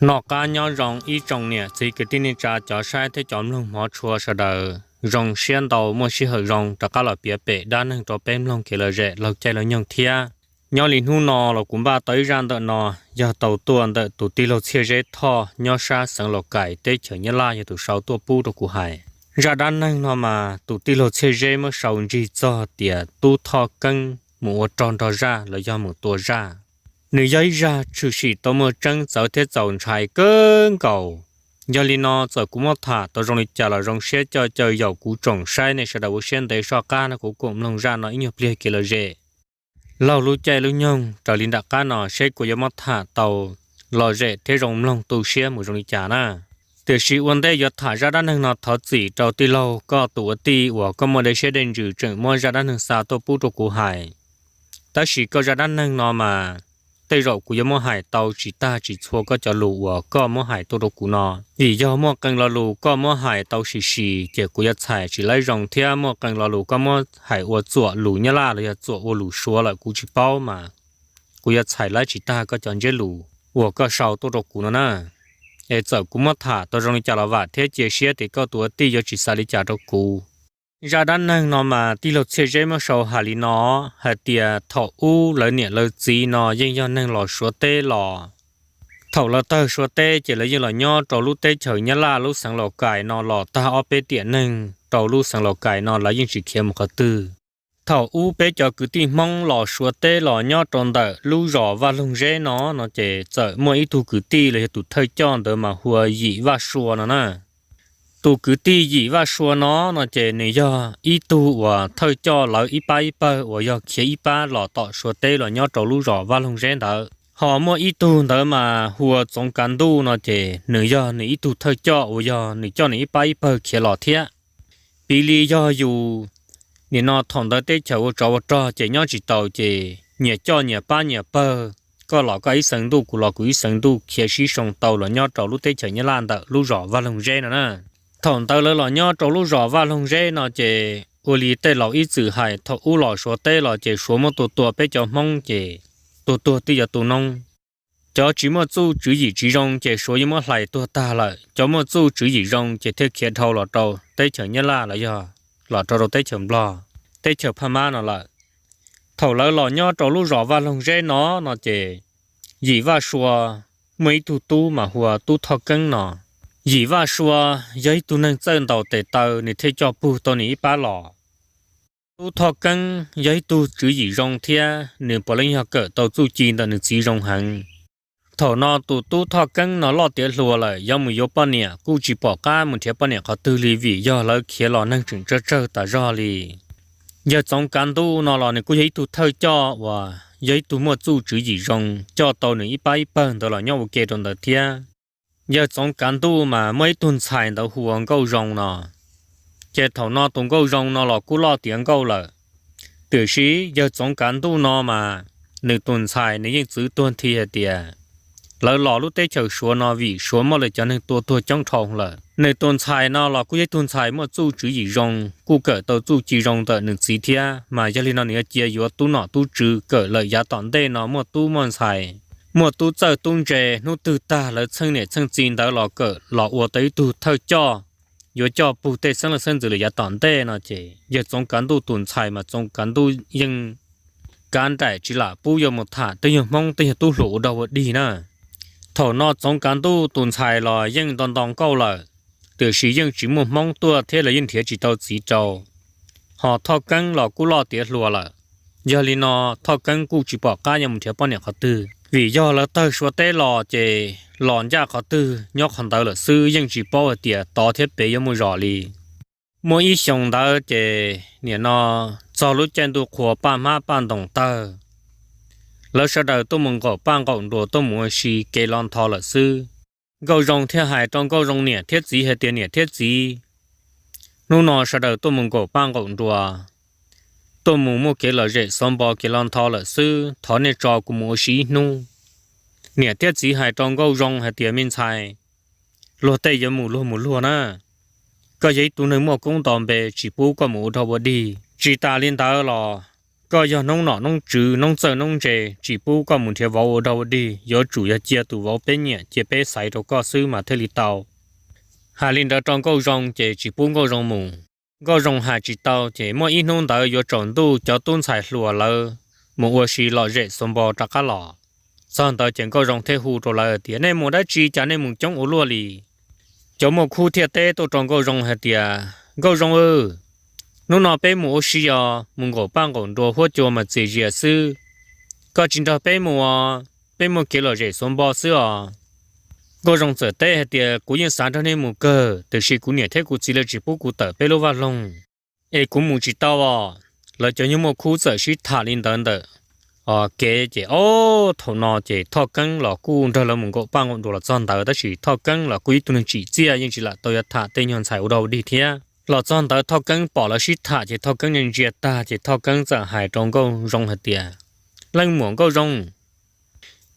Noj qab nyob zoo ib tsoom niam txiv kwv tij neej tsa cov saib thiab cov mloog hmov tshua sawv daws. Zoo siab ntau muaj sij hawm zoo rov qab los piav pem dab neeg rau peb mloog kev lom zem laug caij laug nyoog thiab. Nyob li hnub no los kuv npaj tau ib zaj ntawm no, yog tau tuaj ntawm tus tij laug Txhiaj Zeb Thoj nyob sab xeev Laus Kais teb chaws Nyab Laj yog tus sau tuaj pub rau kuv hais. Zaj dab neeg no mas tus tij laug Txhiaj Zeb muab sau ntsig txog tias Tub Thoj Keeb mus ua rog nrog zaj los yog mus tua zaj. Nws yog ib zaj tshwm sim tau muaj tseeb txawv thiab txaus ntshai kawg nkaus. Yog li no txawm kuv muab tham tau zoo li cas los zoo siab coj caw yaum kuv tsoom saib nej sawv daws ua siab ntev soj qab no kuv koom mloog zaj no ib nyuag pliag kev lom zem laug lub caij lub nyoog raws li nram qab no seb kuv yuav muab tham tau lom zem thiab zoo mloog tu siab mus zoo li cas na. Tiam sis ua ntej yuav tham zaj dab neeg no thov txim rau tij laug koj tus ua tij uas koj muaj dej siab dej ntsws tseem muab zaj dab neeg xa tuaj pub rau kuv hais. Tab sis koj zaj dab neeg no mas tej zaum kuv yuav muab hais tau tsis tag tsis txhua koj cov lus uas koj muab hais tuaj rau kuv no. Vim yog muaj qee lo lus koj muab hais tau sim sim ces kuv yuav txhais tsis laib zoo thiab muaj qee lo lus koj muab hais ua txuam lus Nyab Laj los yog txuam ua lus Suav lawm kuv tsis paub mas kuv yuav txhais laib tsis tag koj cov ntsiab lus uas koj sau tuaj rau kuv no na. Es txawm kuv muab tham tau zoo li cas los vam thiab cia siab tias koj tus ua tij yuav tsis xav li cas rau kuv. Zaj dab neeg no mas tij laug Txhiaj Zeb muab sau hais li no, hais tias thaum ub lawv niam lawv txiv no yeej yog neeg los Suav teb los. Thaum lawv tawg Suav teb ces lawv yeej los nyob rau lub teb chaws Nyab Laj lub xeev Laus Kais no los tag ob peb tiam neeg rau lub xeev Laus Kais no lawv yeej tsis khiav mus qhov twg. Thaum ub peb cov kwv tij Hmoob los Suav teb los nyob rau ntawm lub zos Vaj Loog Zeb no no ces txawm muaj ib tug kwv tij los yog tus thawj coj ntawd mas hu ua Yim Vaj Sua no na. Tus kwv tij Yim Vaj Sua no no ces nws yog ib tug uas thawj coj lawv ib pab ib pawg uas yog khiav ib pab los tom Suav teb los nyob rau lub zos Vaj Loog Zeb ntawd. Ho muaj ib tug ntawd mas hu ua Txoov Kav Ntuj no ces nws yog nws ib tug thawj coj uas yog nws coj nws ib pab ib pawg khiav los thiab. Piv li yog yus nim no thaum ntawd teb chaws ua tsov ua rog ces nyob tsis taus ces nyias coj nyias pab nyias pawg, koj los koj ib xeev ntuj kuv los kuv ib xeev ntuj khiav sib soo tau los nyob rau lub teb chaws Nyab Laj ntawm lub zos Vaj Loog Zeb no na. Thaum ntawd lawv los nyob rau lub zos Vaj Loog Zeb no ces ua li tej laus ib txwm hais thaum ub los Suav teb los ces Suav muab tua tua peb cov Hmoob ces tuag tuag twb yuav tu noob. Cov tsis muaj txuj tswv yim tsis zoo ces Suav yeej muab hlais tuag tag lawm, cov muaj txuj tswv yim zoo ces thiaj khiav dhau los rau teb chaws Nyab Laj los yog los rau rau teb chaws Nplog, teb chaws Phaj Mab no lawm. Thaum lawv los nyob rau lub zos Vaj Loog Zeb no no ces Yim Vaj Sua muaj ib tug tub mas hu ua Tub Thoj Keeb no. Yim Vaj Sua yog ib tug neeg txawj ntaus tes taw nws thiaj coj pug tau nws ib pab los. Tub Thoj Keeb yog ib tug tswv yim zoo thiab nws puav leej yog kawm tau txuj ci ntawm nws txiv zoo heev. Thaum no tus Tub Thoj Keeb no loj tiav hluas lawm, yuav mus yuav poj niam kuj tsis pom qab mus nrhiav poj niam qhov twg li vim yog lawv khiav los neeg tseem tsawg tsawg tas zog li. Yawg Txoov Kav Ntuj no los nws kuj yog ib tug thawj coj uas yog ib tug muaj txuj tswv yim zoo, coj tau nws ib pab ib pawg ntawd los nyob ua ke rau ntawd thiab. Yawg Txoov Kav Ntuj mas muaj ib tug ntxhais ntawd hu ua Nkauj Zoo no, ces thaum no tus Nkauj Zoo no los kuj loj tiav nkauj lawm. Tiam sis yawg Txoov Kav Ntuj no mas nws tus ntxhais nws yeej txwv tuag nthi hais tias lawv los lub teb chaws Suav no vim Suav muab lawv cov neeg tua tuag coob dhau lawm. Nws tus ntxhais no los kuj yog ib tug ntxhais muaj txuj tswv yim zoo, kuj kawm tau txuj ci zoo ntawm nws txiv thiab, mas yog li no nws yuav cia yuav tub nom tub tswv kawm lawm yav tom ntej no muaj tub muaj ntxhais, muaj tub txawj tub ntse, hnub twg tag lawv txheej niam txheej txiv ntawd los kawm los ua tau ib tug thawj coj, yuav coj pug tej xeeb leej xeeb ntxwv lawm yav tom ntej no ces yawg Txoov Kav Ntuj tus ntxhais mas Txoov Kav Ntuj yeej kav nraim tsis lam pub yuav mus tham tej yawg Hmoob tej yawg tub hluas ua dog ua dig na. Thaum no Txoov Kav Ntuj tus ntxhais los yeej nto nto nkauj lawm, tiam sis yeej tsis muaj Hmoob tuaj thiab lawv yeej nrhiav tsis tau txiv rau. Ho Thoj Keeb los kuj loj tiav hluas lawm, yog li no Thoj Keeb kuj tsis pom qab yuav mus nrhiav poj niam qhov twg, vim yog lawv tawg Suav teb los ces los ncaj qhov twg nyob qhov ntawd lawm xwb, yeej tsis paub hais tias tod thiab pem yuav muaj zos li. Muaj ib xyoos ntawd ces nim no txog lub caij ntuj qhua paj hmab paj ntoos tawg, lawv sawv daws tuaj mus nqaum paj nqaum nruas tuaj mus ua si kev los nthos lawm xwb. Nkauj Zoo thiaj hais rau Nkauj Zoo niam thiab txiv hais tias niam thiab txiv, hnub no sawv daws tuaj mus nqaum paj nqaum nruas, tuaj mus muaj kev lom zem xov npo kev los nthos lawm xwb, thov nej tso kuv mus ua si ib hnub. Niam thiab txiv hais rau Nkauj Zoo hais tias me ntxhais, luag tej yuav mus luag mus luag na, koj yog ib tug neeg muaj koob nto npe tsis pub koj mus ua dog ua dig. Tsis tas li ntawd los koj yog noob nom noob tswv noob txawj noob ntse, tsis pub koj mus nrhiav vauv ua dog ua dig, yuav tsum yog cia tus vauv peb nyiam cia peb xaiv rau koj xwb mas thiaj li tau. Hais li ntawd rau Nkauj Zoo ces tsis pub Nkauj Zoo mus. Nkauj Zoo hais tsis tau ces muaj ib hnub ntawd yuav tsaus ntuj cov tub ntxhais hluas lawv mus ua si lom zem xuas npo rov qab los. Txog ntawd ces Nkauj Zoo thiaj hu rau lawv tias, nej mus dab tsi cas nej mus coob ua luaj li? Cov muaj khub thiaj teb tuaj rau Nkauj Zoo hais tias, Nkauj Zoo, hnub no peb mus ua si os, mus nqaum paj nqaum nruas huab cua mas txias zias xwb. Koj tsis nrog peb mus os, peb muaj kev lom zem xuas npo xwb os. Nkauj Zoo txawm teb hais tias, kuv yeej xav nrog nej mus kawg, tiam sis kuv niam thiab kuv txiv lawv tsis pub kuv tawm peb lub vaj loog, es kuv mus tsis tau os. Lawv cov nyuag muaj khub txawm sib tham li ntawd ntawm kev ces ob thaum no ces Thoj Keeb los kuj nrog lawv mus nqaum paj nqaum nruas los txog ntawd, tab sis Thoj Keeb los kuj ib tug neeg tsim txiaj yeej tsis lam tau yuav tham tej nyuag ntxhais ua dog ua dig thiab. Los txog ntawd Thoj Keeb pom lawv sib tham ces Thoj Keeb ntsia ntsia tag ces Thoj Keeb txawm hais rau Nkauj Zoo hais tias, leej muam Nkauj Zoo,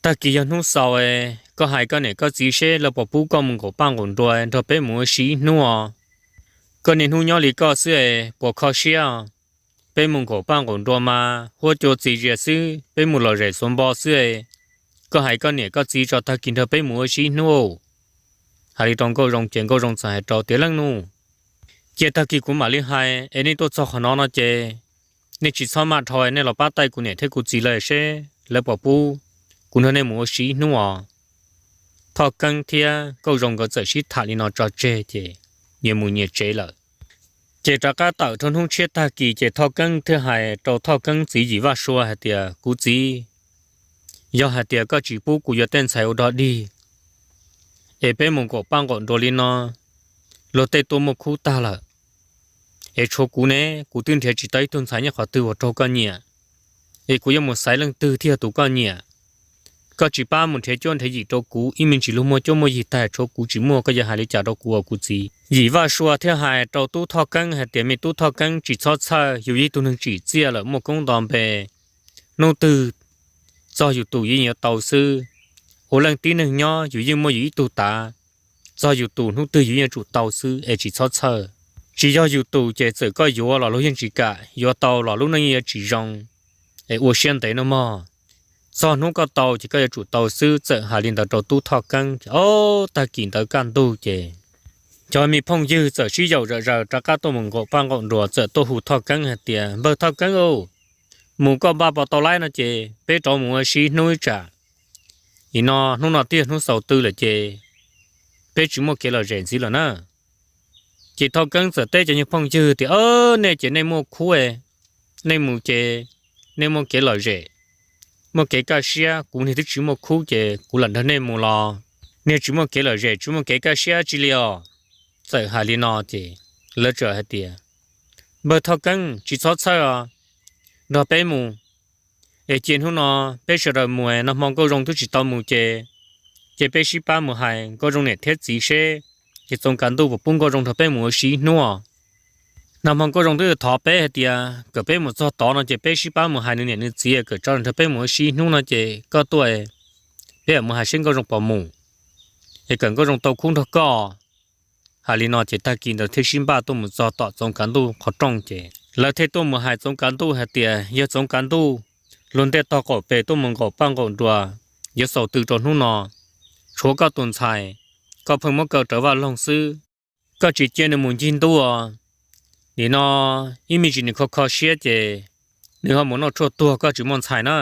tag kis yog hnub xaus, koj hais koj niam koj txiv seb lawv puas pub koj mus nqaum paj nqaum nruas nrog peb mus ua si ib hnub os. Koj niaj hnub nyob li koj xwb es puas kho siab? Peb mus nqaum paj nqaum nruas mas huab cua txias zias xwb, peb mus lom zem xuas npo xwb. Koj hais koj niam koj txiv tso tag kis nrog peb mus ua si ib hnub. Hais li rau Nkauj Zoo ces Nkauj Zoo txawm hais rau tias, leej nus, cia tag kis kuv mam li hais, es nej tuaj txog qhov no no ces nej tsis txhob maj dhau, nej los pab taij kuv niam thiab kuv txiv lawv seb lawv puas pub kuv nrog nej mus ua si ib hnub os. Thoj Keeb thiab Nkauj Zoo nkawd txawm sib tham li no tso tseg ces nyias mus nyias tsev lawm. Ces rov qab tawm rau hnub tshiab tag kis ces Thoj Keeb thiaj hais rau Thoj Keeb txiv Yim Vaj Sua hais tias, kuv txiv, yog hais tias koj tsis pub kuv yuav tej ntxhais ua dog dig, es peb mus nqaum paj nqaum nruas li no, luag tej tuaj muaj khub tag lawm, es tshuav kuv ne, kuv twb nrhiav tsis tau ib tug ntxhais nyob qhov twg uas raug koj nyiam, es kuv yuav mus xaiv leej twg thiaj yog tus koj nyiam? Koj tsis pab mus nrhiav cuab nrhiav yim rau kuv, ib me ntsis luag muaj cuab muaj yig tag tshuav kuv tsis muaj, koj yuav hais li cas rau kuv os kuv txiv? Yim Vaj Sua thiaj hais rau tub Thoj Keeb hais tias, me tub Thoj Keeb, tsis txhob txhawj, yus yog ib tug neeg tsim txiaj lawm muaj koob nto npe, hnub twg txog yus tus yeej yuav tau xwb. Ua leej tib neeg nyob yus yeej muaj yus ib tug tav, txog yus tus hnub twg yus yeej yuav tsum tau xwb es tsis txhob txhawj. Tsis yog yus tus ces txawm koj yuav los luag yeej tsis kam, yuav tau los lub neej yeej yuav tsis zoo, es ua siab ntev nawb mog. Txog hnub koj tau ces koj yuav tsum tau xwb. Txawm hais li ntawd rau tub Thoj Keeb ces ob tag kis ntawd kaj ntug ces cov me phooj ywg txawm sib yaum zom zaws rov qab tuaj mus nqaum paj nqaum nruas, txawm tuaj hu Thoj Keeb hais tias, npawg Thoj Keeb, mus koj npaj pos tau laib no ces peb rov mus ua si ib hnub ib tsam. Nim no hnub no twb yog hnub xaus tw lawm ces peb tsis muaj kev lom zem ntxiv lawm na. Ces Thoj Keeb txawm teb cov nyuag phooj ywg tias, nej ces nej muaj khub, nej mus ces nej muaj kev lom zem, muaj kev kaj siab, kuv niag twb tsis muaj khub ces kuv lam nrog nej mus los niag tsis muaj kev lom zem tsis muaj kev kaj siab tsi li os. Txawm hais li no ces lawv txawm hais tias, npawg Thoj Keeb, tsis txhob txhawj os, nrog peb mus. Es cia hnub no peb sawv daws mus, nag hmo Nkauj Zoo twb tsis tau mus ces, ces peb sib pab mus hais Nkauj Zoo niam thiab txiv seb ces Txoov Kav Ntuj puas pub Nkauj Zoo nrog peb mus ua si ib hnub. Nag hmo Nkauj Zoo twb thov peb hais tias kom peb mus txog tod no ces peb sib pab mus hais nws niam nws txiv kom tso nrog peb mus ua si ib hnub no ces koj tuaj, peb mam mus hais seb Nkauj Zoo puas mus, es kom Nkauj Zoo tau khub nrog koj. Hais li no ces tag kis ntawd thiaj sib npaj tuaj mus txog tom Txoov Kav Ntuj qhov rooj ces lawv thiaj tuaj mus hais Txoov Kav Ntuj hais tias, yog Txoov Kav Ntuj, luag ntiaj tog qaum pem tuaj mus nqaum paj nqaum nruas, yuav xaus tw rau hnub no, tshuav koj tus ntxhais, koj pheej muab kaw rawv vaj loog xwb, koj tsis cia nws mus ncig ntuj os. Nim no ib me ntsis nws kho kho siab ces nws ho mus noj tshuaj tuag, koj tsis muaj ntxhais na.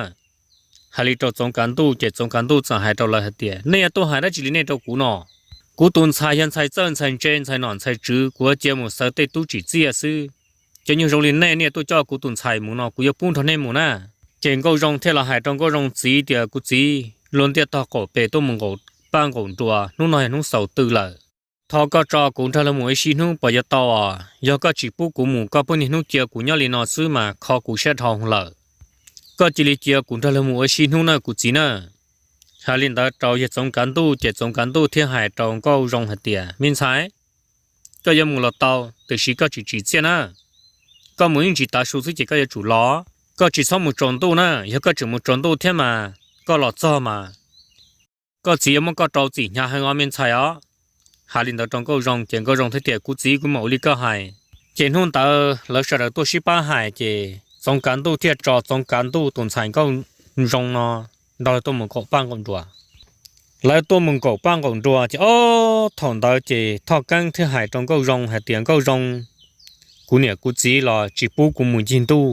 Hais li rau Txoov Kav Ntuj ces Txoov Kav Ntuj txawm hais rau lawv hais tias, nej yuav tuaj hais dab tsi li nej rau kuv no? Kuv tus ntxhais yog ntxhais txawj ntxhais ntse ntxhais nom ntxhais tswv, kuv yuav cia mus xaws tej tub tsim txiaj xwb. Cov nyuag zoo li nej, nej tuaj coj kuv tus ntxhais mus no kuv yuav pub nrog nej mus na. Ces Nkauj Zoo thiaj los hais rau Nkauj Zoo txiv tias, kuv txiv, luag ntiaj tog qaum pem tuaj mus nqaum paj nqaum nruas, hnub no yog hnub xaus tw lawm, thov koj tso kuv nrog luag mus ua si hnub puas yuav tau os? Yog koj tsis pub kuv mus, koj pheej niaj hnub cia kuv nyob li no xwb mas kho kuv siab dhau lawm. Koj cia li cia kuv nrog luag mus ua si hnub na kuv txiv na. Hais li ntawd rau yawg Txoov Kav Ntuj ces Txoov Kav Ntuj thiaj hais rau Nkauj Zoo hais tias, me ntxhais, koj yuav mus los tau, tiam sis koj tsis tsim txiaj na. Koj mus ib ntsis tav su xwb ces koj yuav tsum los. Koj tsis txhob mus tsaus ntuj na, yog koj tseem mus tsaus ntuj thiab mas koj los txog mas koj txiv yuav muab koj rau txim hnyav heev os me ntxhais os. Hais li ntawd rau Nkauj Zoo ces Nkauj Zoo thiaj tias, kuv txiv, kuv mam ua li koj hais. Ces hnub ntawd lawv sawv daws tuaj sib pab hais ces Txoov Kav Ntuj thiaj tso Txoov Kav Ntuj tus ntxhais Nkauj Zoo no nrog lawv tuaj mus nkaum paj nkaum nruas. Lawv tuaj mus nkaum paj nkaum nruas ces ob thaum ntawd ces Thoj Keeb thiaj hais rau Nkauj Zoo hais tias, Nkauj Zoo, kuv niam kuv txiv los tsis pub kuv mus ncig ntuj.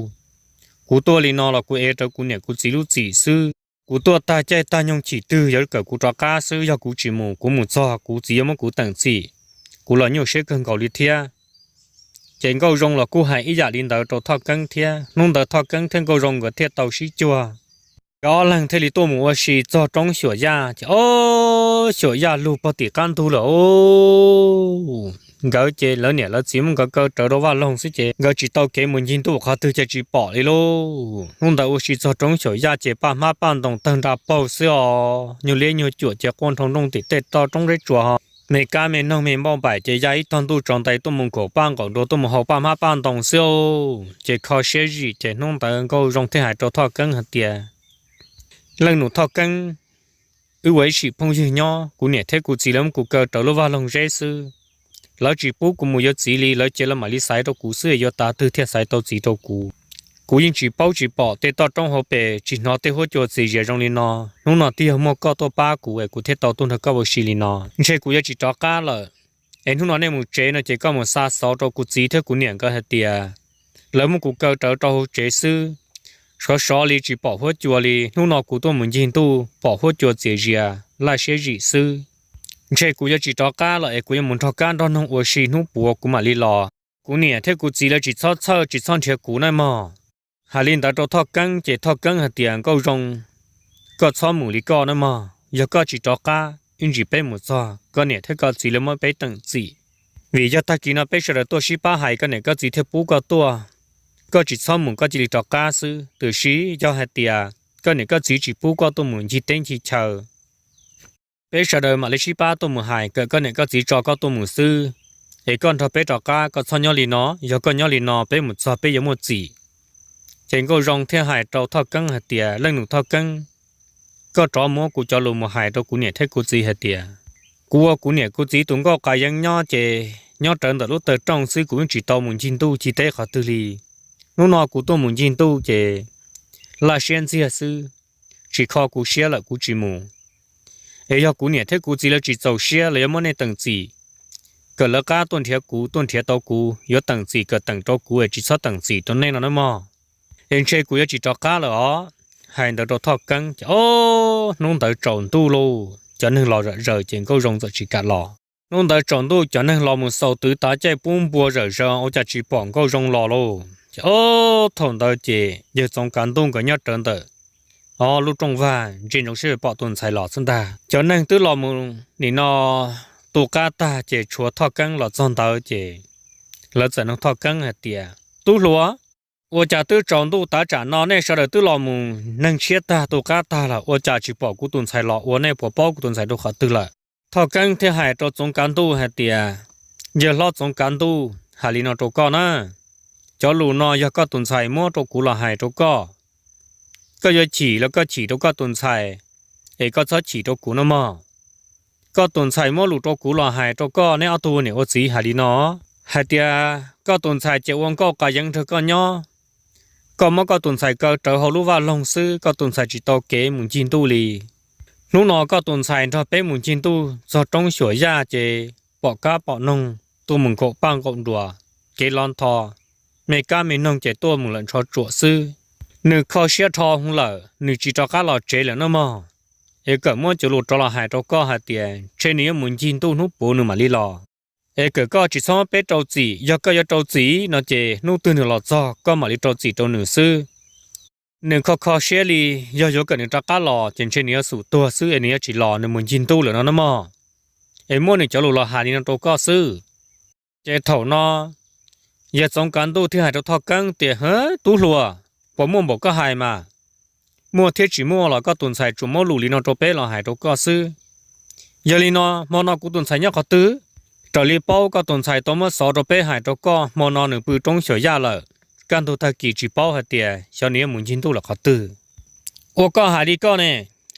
Kuv tuaj li no los kuv ev rawv kuv niam kuv txiv lub txim xwb. Kuv tuaj tag caij tag nyoog chim twg yuav kom kuv rov qab xwb, yog kuv tsis mus, kuv mus txog kuv txiv yuav muab kuv teem txim. Kuv los nyuaj siab kawg nkaus li thiab. Ces Nkauj Zoo los kuj hais ib yam li ntawd rau Thoj Keeb thiab. Hnub ntawd Thoj Keeb thiab Nkauj Zoo nkawd thiaj tau sib cuag. Nkawd ob leeg thiaj li tuaj mus ua si txog roob Xyuam Yaj ces ob, Xyuam Yaj lug pog tim qab ntug lawm os. Nkawd ces lawv niam lawv txiv muab nkawd kaw rawv rau vaj loog xwb ces nkawd tsis tau kev mus ncig ntuj qhov twg ces tsis pom li lauj. Hnub ntawd ua si txog roob Xyuam Yaj ces paj hmab paj ntoo tawg nra paug xwb os, nyuag liab nyuag cuam ces quaj nroo nrooj tim tej toj roob zeb tsuas ho. Me kab me noog me npauj npaim ces ya ib tog ntuj tsaus ntais tuaj mus nkaum paj nkaum nruas tuaj mus haus paj hmab paj ntoo xwb os. Ces kho siab zim ces hnub ntawd Nkauj Zoo thiaj hais rau Thoj Keeb hais tias, Leej nus Thoj Keeb, wb ua ib sim phooj ywg nyob, kuv niam thiab kuv txiv lawv muab kuv kaw rawv lub vaj loog zeb xwb. Lawv tsis pub kuv mus yuav txiv li, lawv cia lawv mam li xaiv rau kuv xwb es yuav tav twg thiaj xaiv tau txiv rau kuv. Kuv yeej tsis paub tsis pom tej toj roob hauv pes, tsis hnov tej huab cua txias zias zoo li no. Hnub no twb yog muaj koj tuaj pab kuv es kuv thiaj tau tuaj nrog koj ua si li no. Ntshe kuv yuav tsis rov qab lawm. Es hnub no nej mus tsev no ces koj mus xa xov rau kuv txiv thiab kuv niam nkawd hais tias lawv muab kuv kaw rawv rau hauv tsev xwb. Sov sov li tsis pom huab cua li, hnub no kuv tuaj mus ncig ntuj pom huab cua txias zias, laj siab zim xwb. Ntshe kuv yuav tsis rov qab lawm es kuv yuav mus nrog kab nrog noog ua si, hnub puav kuv mam li los. Kuv niam thiab kuv txiv lawv tsis txhob txhawj tsis txhob nrhiav kuv nawb mog. Hais li ntawd rau Thoj Keeb ces Thoj Keeb hais tias, Nkauj Zoo, koj txhob mus li koj nawb mog. Yog koj tsis rov qab, ib ntsis peb mus txog koj niam thiab koj txiv lawv muab peb teem txim. Vim yog tag kis no peb sawv daws tuaj sib pab hais koj niam koj txiv thiaj pub koj tuaj. Koj tsis txhob mus, koj cia li rov qab xwb. Tiam sis yog hais tias koj niam koj txiv tsis pub koj tuaj mus ncig teb ncig chaw, peb sawv daws mam li sib pab tuaj mus hais kom koj niam koj txiv tso koj tuaj mus xwb. Es koj nrog peb rov qab, koj txhob nyob li no. Yog koj nyob li no peb mus txog peb yuav muaj txim. Ces Nkauj Zoo thiaj hais rau Thoj Keeb hais tias, Leej nus Thoj Keeb, koj rov muab kuv cov lus mus hais rau kuv niam thiab kuv txiv hais tias, kuv ua kuv niam kuv txiv tus nkauj qa yeeb nyob ces nyob rawv ntawm lub taw rooj xwb, kuv yeej tsis tau mus ncig ntuj ncig teb qhov twg li. Hnub no kuv tuaj mus ncig ntuj ces laj siab ntxiag xwb, tsis kho kuv siab lawm kuv tsis mus. Es yog kuv niam thiab kuv txiv lawv tsis txaus siab lawv yuav muab nej teem txim, kom lawv qab tuaj nrhiav kuv, tuaj nrhiav tau kuv yuav teem txim kom teem rau kuv es tsis txhob teem txim rau nej no nawb mog. Es ntshe kuv yuav tsis rov qab lawm os. Hais ntawd rau Thoj Keeb ces ob, hnub ntawd tsaus ntuj lauj, cov neeg los zom zaws ces Nkauj Zoo txawm tsis kam los. Hnub ntawd tsaus ntuj cov neeg los mus xaus twv tav caij pub npua zom zaws ua cas tsis pom Nkauj Zoo los lauj. Ces ob, thaum ntawd ces yawg Txoov Kav Ntuj nkawd nyob rawv ntawm ob lub rooj vag ntsia ntsoov seb pom tus ntxhais los xwb ntag. Cov neeg twb los mus nim no tu qab tag ces tshuav Thoj Keeb los txog ntawd ces lawv txawm nug Thoj Keeb hais tias, Tub hluas, ua cas twb tsaus ntuj tav tsam no nej sawv daws twb los mus neeg tshiab tag tu qab tag los ua cas tsis pom kuv tus ntxhais los ua, nej puas paub kuv tus ntxhais rau qhov twg lawm? Thoj Keeb thiaj hais rau Txoov Kav Ntuj hais tias, Yawg hlob Txoov Kav Ntuj, hais li no rau koj na, cov lus no yog koj tus ntxhais muab rau kuv los hais rau koj. Koj yuav chim los koj chim rau koj tus ntxhais, es koj txhob chim rau kuv no mog. Koj tus ntxhais muab lus rau kuv los hais rau koj, neb ob tug ua niam ua txiv hais li no, hais tias koj tus ntxhais ces ua nkauj qa yeeb nrog koj nyob. Koj muab koj tus ntxhais kaw rawv hauv lub vaj loog xwb, koj tus ntxhais tsis tau kev mus ncig ntuj li. Hnub no koj tus ntxhais nrog peb mus ncig ntuj txog roob Xyuam Yaj ces pom kab pom noog tuaj mus nkaum paj nkaum nruas, kev lov ntho, me kab me noog ces tuaj mus lawm ntsho tsuam xwb. Nws kho siab dhau hwv lawm, nws tsis rov qab los tsev lawm nawb mog. Es kawm muab cov lus rov los hais rau koj hais tias ntshe nws yuav mus ncig ntuj, hnub puav nws mam li los. Es kawm koj tsis txhob peb rau txim, yog koj yuav rau txim no ces hnub twg nws los txog koj mam li rau txim rau nws xwb. Nws kho kho siab li, yog yuav kom nws rov qab los ces ntshe nws yuav xum tuag xwb es nws yuav tsis los, nws mus ncig ntuj lawm no nawb mog. Es muab nws cov lus los hais li no rau koj xwb. Ces thaum no yawg Txoov Kav Ntuj thiaj hais rau Thoj Keeb tias, Hwb, tub hluas, puas muaj npaum koj hais mas? Muaj thiab tsis muaj los koj tus ntxhais tsuas muab lus li no rau peb los hais rau koj xwb. Yog li no hmo no kuv tus ntxhais nyob qhov twg? Raws li paub koj tus ntxhais tau muab xov rau peb hais rau koj, hmo no nws pw roob Xyuam Yaj lawm. Kaj ntug tag kis tsis paub hais tias xyov nws yuav mus ncig ntuj lawm qhov twg. Ua koj hais li koj ne,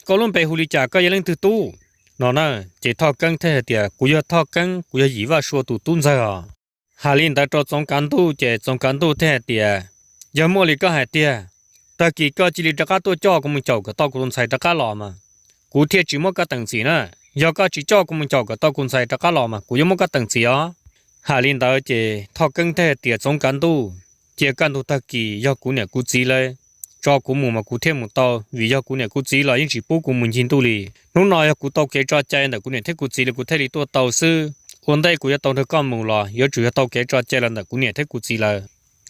koj lub npe hu li cas, koj yog leej twg tub? No na, ces Thoj Keeb thiaj hais tias, Kuv yog Thoj Keeb, kuv yog Yim Vaj Sua tus tub ntxawg os. Hais li ntawd rau Txoov Kav Ntuj ces Txoov Kav Ntuj thiaj hais tias, Yog muaj li koj hais tiag, tag kis koj cia li rov qab tuaj coj kuv mus caum kom tau kuv tus ntxhais rov qab los mas kuv thiaj tsis muab koj teem txim na. Yog koj tsis coj kuv mus caum kom tau kuv ntxhais rov qab los mas kuv yuav muab koj teem txim os. Hais li ntawd ces Thoj Keeb thiaj tias, Txoov Kav Ntuj, cia kaj ntug tag kis yog kuv niam kuv txiv lawv tso kuv mus mas kuv thiaj mus tau, vim yog kuv niam kuv txiv los yeej tsis pub kuv mus ncig ntuj li. Hnub no yog kuv tau kev tso cai ntawm kuv niam thiab kuv txiv lawv kuv thiaj li tuaj tau xwb. Ua ntej kuv yuav tau nrog koj mus los yuav tsum yog tau kev tso cai los ntawm kuv niam thiab kuv txiv lawv.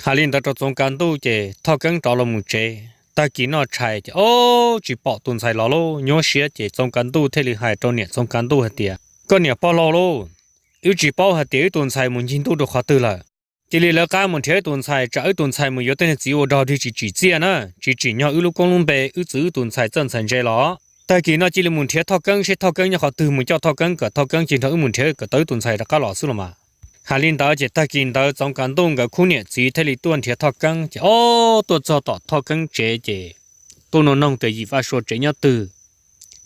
Hais li ntawd rau Txoov Kav Ntuj ces Thoj Keeb rov los mus tsev. Tag kis noj tshais ces ob tsis pom tus ntxhais los lauj, nyuaj siab ces Txoov Kav Ntuj thiaj li hais rau niam Txoov Kav Ntuj hais tias, Koj niam pog laus lauj, wb tsis paub hais tias wb tus ntxhais mus ncig ntuj rau qhov twg lawm. Cia li lawv qab mus nrhiav wb tus ntxhais, tsam wb tus ntxhais mus yuav tej niag txiv ua dog dig tsis tsim txiaj na, tsis tsim nyog wb lub koob lub npe, wb txwv wb tus ntxhais txawj ntxhais ntse los. Tag kis no cia li mus nrhiav Thoj Keeb seb Thoj Keeb nyob qhov twg, mus coj Thoj Keeb kom Thoj Keeb cia nrog wb mus nrhiav kom tau wb tus ntxhais rov qab los xwb los mas. Hais li ntawd ces tag kis ntawd Txoov Kav Ntuj nkawd khub niam txiv thiaj li tuaj nrhiav Thoj Keeb ces ob tuaj txog tom Thoj Keeb tsev ces tuaj nug noog tias Yim Vaj Sua tsev nyob twg.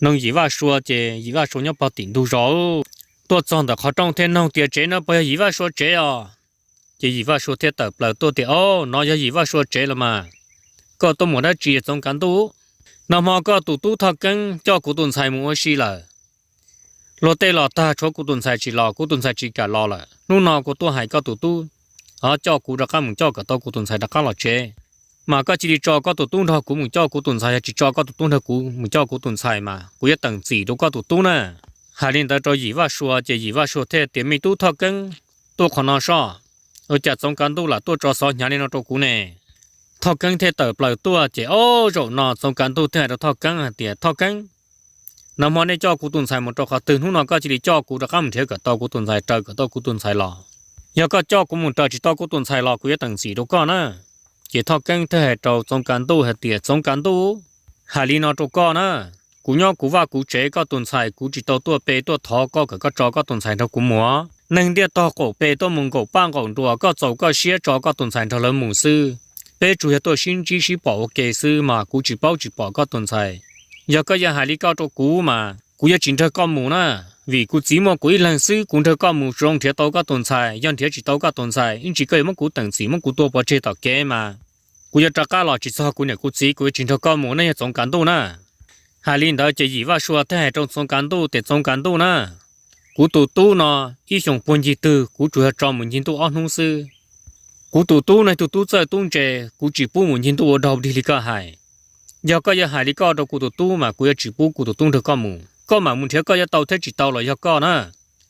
Noog Yim Vaj Sua ces Yim Vaj Sua nyob pog tim ntug zos. Tuaj txog ntawm qhov rooj thiaj noog tias, Tsev no puas yog Yim Vaj Sua tsev os? Ces Yim Vaj Sua thiaj tawm plaws tuaj tias, Ob, no yog Yim Vaj Sua tsev los mas. Koj tuaj mus dab tsi Txoov Kav Ntuj? Nag hmo koj tus tub Thoj Keeb coj kuv tus ntxhais mus ua si lawm. Luag tej los tag tshuav kuv tus ntxhais tsis los, kuv tus ntxhais tsis kam los lawm. Hnub no kuv tuaj hais koj tus tub, o, coj kuv rov qab mus coj kom tau kuv tus ntxhais rov qab los tsev. Mas koj cia li tso koj tus tub nrog kuv mus coj kuv tus ntxhais, yog tsis tso koj tus tub nrog kuv mus coj kuv tus ntxhais mas kuv yuav teem txim rau koj tus tub na. Hais li ntawd rau Yim Vaj Sua ces Yim Vaj Sua thiaj tias, Me tub Thoj Keeb, tuaj qhov no soj. Ua cas Txoov Kav Ntuj lam tuaj tso xov hnyav li no rau kuv ne? Thoj Keeb thiaj tawm plaws tuaj ces ob zaum no Txoov Kav Ntuj thiaj hais rau Thoj Keeb hais tias, Thoj Keeb, nag hmo nej coj kuv tus ntxhais mus rau qhov twg, hnub no koj cia li coj kuv rov qab mus nrhiav kom tau kuv tus ntxhais, raws kom tau kuv tus ntxhais los. Yog koj coj kuv mus raws tsis tau kuv tus ntxhais los kuv yuav teem txim rau koj na. Ces Thoj Keeb thiaj hais rau Txoov Kav Ntuj hais tias, Txoov Kav Ntuj, hais li no rau koj na, kuv nyob kuv vaj kuv tsev, koj tus ntxhais kuv tsis tau tuaj pe tuaj thov koj kom koj tso koj tus ntxhais nrog kuv mus. Neeg ntiaj tog qaum pe tuaj mus nkaum paj nkaum nruas, koj txaus koj siab tso koj tus ntxhais nrog lawv mus xwb. Peb tsuas yog tuaj sib ntsib sib pom ua ke xwb mas kuv tsis paub tsis pom koj tus ntxhais. Yog koj yuav hais li koj rau kuv mas kuv yuav tsis nrog koj mus na, vim kuv txiv muaj kuv ib leeg xwb, kuv nrog koj mus tsis zoo nrhiav tau koj tus ntxhais, yog nrhiav tsis tau koj tus ntxhais ib ntsis koj yuav muab kuv teem txim muab kuv tua pov tseg tom kev mas kuv yuav rov qab los tsis txog kuv niam kuv txiv, kuv yuav tsis nrog koj mus, nej yog Txoov Kav Ntuj na. Hais li ntawd ces Yim Vaj Sua thiaj hais rau Txoov Kav Ntuj tias, Txoov Kav Ntuj na, kuv tus tub no ib xyoos puag ncig twg kuv tsuas yog tso mus ncig ntuj ob hnub xwb. Kuv tus tub no tus tub txawj tub ntse, kuv tsis pub mus ncig ntuj ua dog dig li koj hais. Yog koj yuav hais li koj rau kuv tus tub mas kuv yuav tsis pub kuv tus tub nrog koj mus. Koj mam mus nrhiav koj yuav tau thiab tsis tau los yog koj na.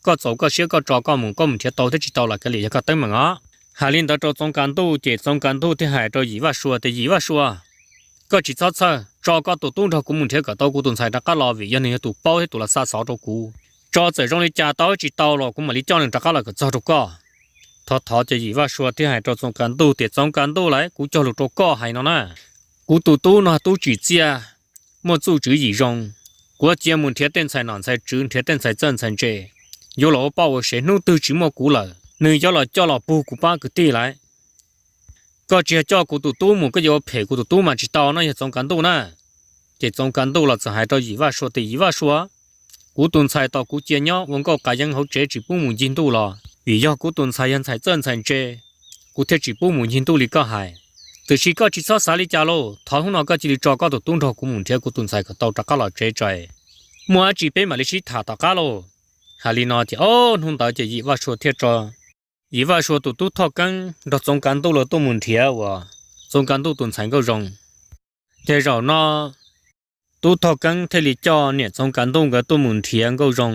Koj txaus koj siab koj tso koj mus, koj mus nrhiav tau thiab tsis tau los kav liam yog koj teeb meem os. Hais li ntawd rau Txoov Kav Ntuj ces Txoov Kav Ntuj thiaj hais rau Yim Vaj Sua tias, Yim Vaj Sua, koj tsis txhob txhawj, tso koj tus tub nrog kuv mus nrhiav kom tau kuv tus ntxhais rov qab los, vim yog nws yog tus paub thiab tus los xa xov rau kuv. Tso txawm zoo li cas tau thiab tsis tau los kuv mam li coj nws rov qab los kom txog rau koj. Thov thov ces Yim Vaj Sua thiaj hais rau Txoov Kav Ntuj tias, Txoov Kav Ntuj lauj, kuv cog lus rau koj hais no na, kuv tus tub no tub tsim txiaj, muaj txuj tswv yim zoo. Kuv cia mus nrhiav tej ntxhais nom ntxhais tswv, nrhiav tej ntxhais txawj ntxhais ntse, yuav los ua poj ua sev, hnub twg tsis muaj kuv lawm nws yuav los coj los pug kuv pab kwv tij lawm. Koj tsis yog coj kuv tus tub mus, koj yuav ua phem kuv tus tub mas tsis tau no, yog Txoov Kav Ntuj na. Ces Txoov Kav Ntuj los txawm hais rau Yim Vaj Sua tias, Yim Vaj Sua, kuv tus ntxhais tos kuv cia nyob ua nkauj qav yeeb hauv tsev tsis pub mus ncig ntuj los vim yog kuv tus ntxhais yog ntxhais txawj ntxhais ntse, kuv thiaj tsis pub mus ncig ntuj li koj hais. Tiam sis koj tsis txhob xav li cas lauj, thov hnub no koj cia li tso koj tus tub nrog kuv mus nrhiav kuv tus ntxhais kom tau rov qab los tsev tso, muaj dab tsi peb mam li sib tham tom qab lauj. Hais li no ces ob hnub ntawd ces Yim Vaj Sua thiaj tso Yim Vaj Sua tus tub Thoj Keeb nrog Txoov Kav Ntuj lawv tuaj mus nrhiav uas Txoov Kav Ntuj tus ntxhais Nkauj Zoo. Ces zaum no tub Thoj Keeb thiaj li coj niam Txoov Kav Ntuj nkawd tuaj mus nrhiav Nkauj Zoo.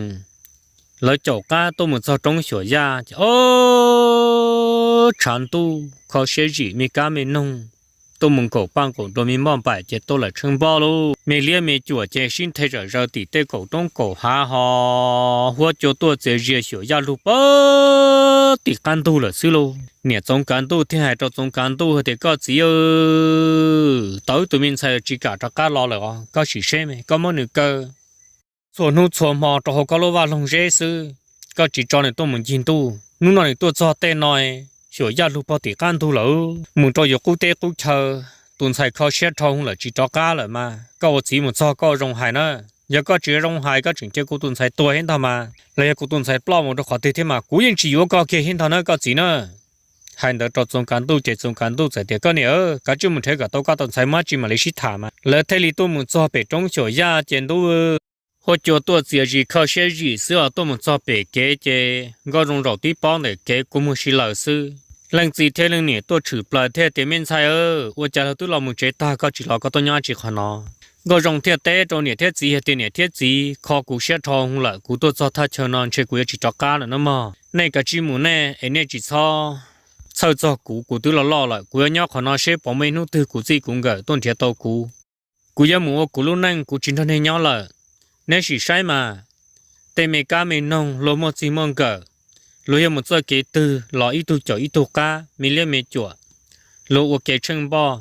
Lawv caum qab tuaj mus txog roob Xyuam Yaj ces ob tshav ntuj kho siab zim me kab me noog, tuaj mus nkaum paj nkaum nruas me npoj npaim ces tuaj lawm tsheej npoj lauj, me liab me cuam ces sib nthe zawm zaws tim tej kaum roob kaum hav ho huab cua tuaj txias zias Xyuam Yaj lug pag tim qab ntug lawm xwb lauj. Niam Txoov Kav Ntuj thiaj hais rau Txoov Kav Ntuj hais tias, Koj txiv, tau wb tus me ntxhais tsis kam rov qab los lawm os, koj sim seb me, koj muab nws kaw txhua hnub txhua hmo rau hauv koj lub vaj loog zeb xwb, koj tsis tso nws tuaj mus ncig ntuj. Hnub no nws tuaj txog tej no, Xyuam Yaj lug pog tim qab ntug lawm, mus rau yus qub teb qub chaw, tus ntxhais kho siab dhau lawm tsis rov qab lawm mas koj ua txiv mus txog koj zoo hais na. Yog koj tsis zoo hais koj tseem cia kuv tus ntxhais tuag thiab ntag mas, los yog kuv tus ntxhais ploj mus rau qhov twg thiab mas kuv yeej tsis yuav koj kiag thiab ntag na koj txiv na. Hais ntawd rau Txoov Kav Ntuj ces Txoov Kav Ntuj txawm tias, Koj niam, kav tsij mus nrhiav kom tau koj tus ntxhais mab tsis mam li sib tham mas. Lawv thiaj li tuaj mus txog pem roob xyuam yaj ces ntuj, huab cua tuaj txias zis kho siab zim xwb os. Tuaj mus txog pem kev ces Nkauj Zoo zaum tib pob ntawm kev kua muag si lawm xwb. Leej txiv thiab leej niam tuaj tshwm plaws thiaj tias, Me ntxhais, ua cas luag twb los mus tsev tag koj tsis los, koj tuaj nyob tsis qhov no? Nkauj Zoo thiaj teb rau niam thiab txiv hais tias, Niam thiab txiv, kho kuv siab dhau hwv lawm, kuv tuaj txog thaj chaw no ntshe kuv yuav tsis rov qab lawm nawb mog. Nej kav tsij mus nej es nej tsis txhob txhawj txog kuv, kuv twb loj loj lawm, kuv yuav nyob qhov no seb puas muaj ib hnub twg kuv txij kuv nkawm tuaj nrhiav tau kuv. Kuv yuav mus ua kuv lub neej, kuv tsis nrog nej nyob lawm. Neb sim saib mas, tej me kab me noog luag muaj txij muaj nkawm, luag yuav mus txoj kev twg los ib tug caum ib tug qab, me liab me cuam, luag ua kev tsheej npoj.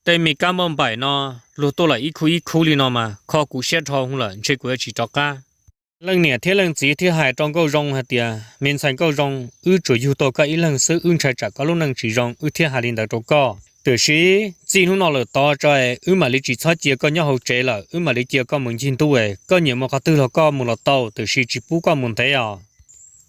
Tej me kab npauj npaim no luag tuaj lawm ib khub ib khub li no mas kho kuv siab dhau hwv lawm, ntshe kuv yuav tsis rov qab. Leej niam thiab leej txiv thiaj hais rau Nkauj Zoo hais tias, Me ntxhais Nkauj Zoo, wb tsuas yug tau koj ib leeg xwb, wb ntshai tsam koj lub neej tsis zoo wb thiaj hais li ntawd rau koj. Tiam sis txij hnub no lawm tod tso es wb mam li tsis txhob cia koj nyob hauv tsev lawm, wb mam li cia koj mus ncig ntuj es koj nyiam mus qhov twg los koj mus los tau, tiam sis tsis pub koj mus ntev os.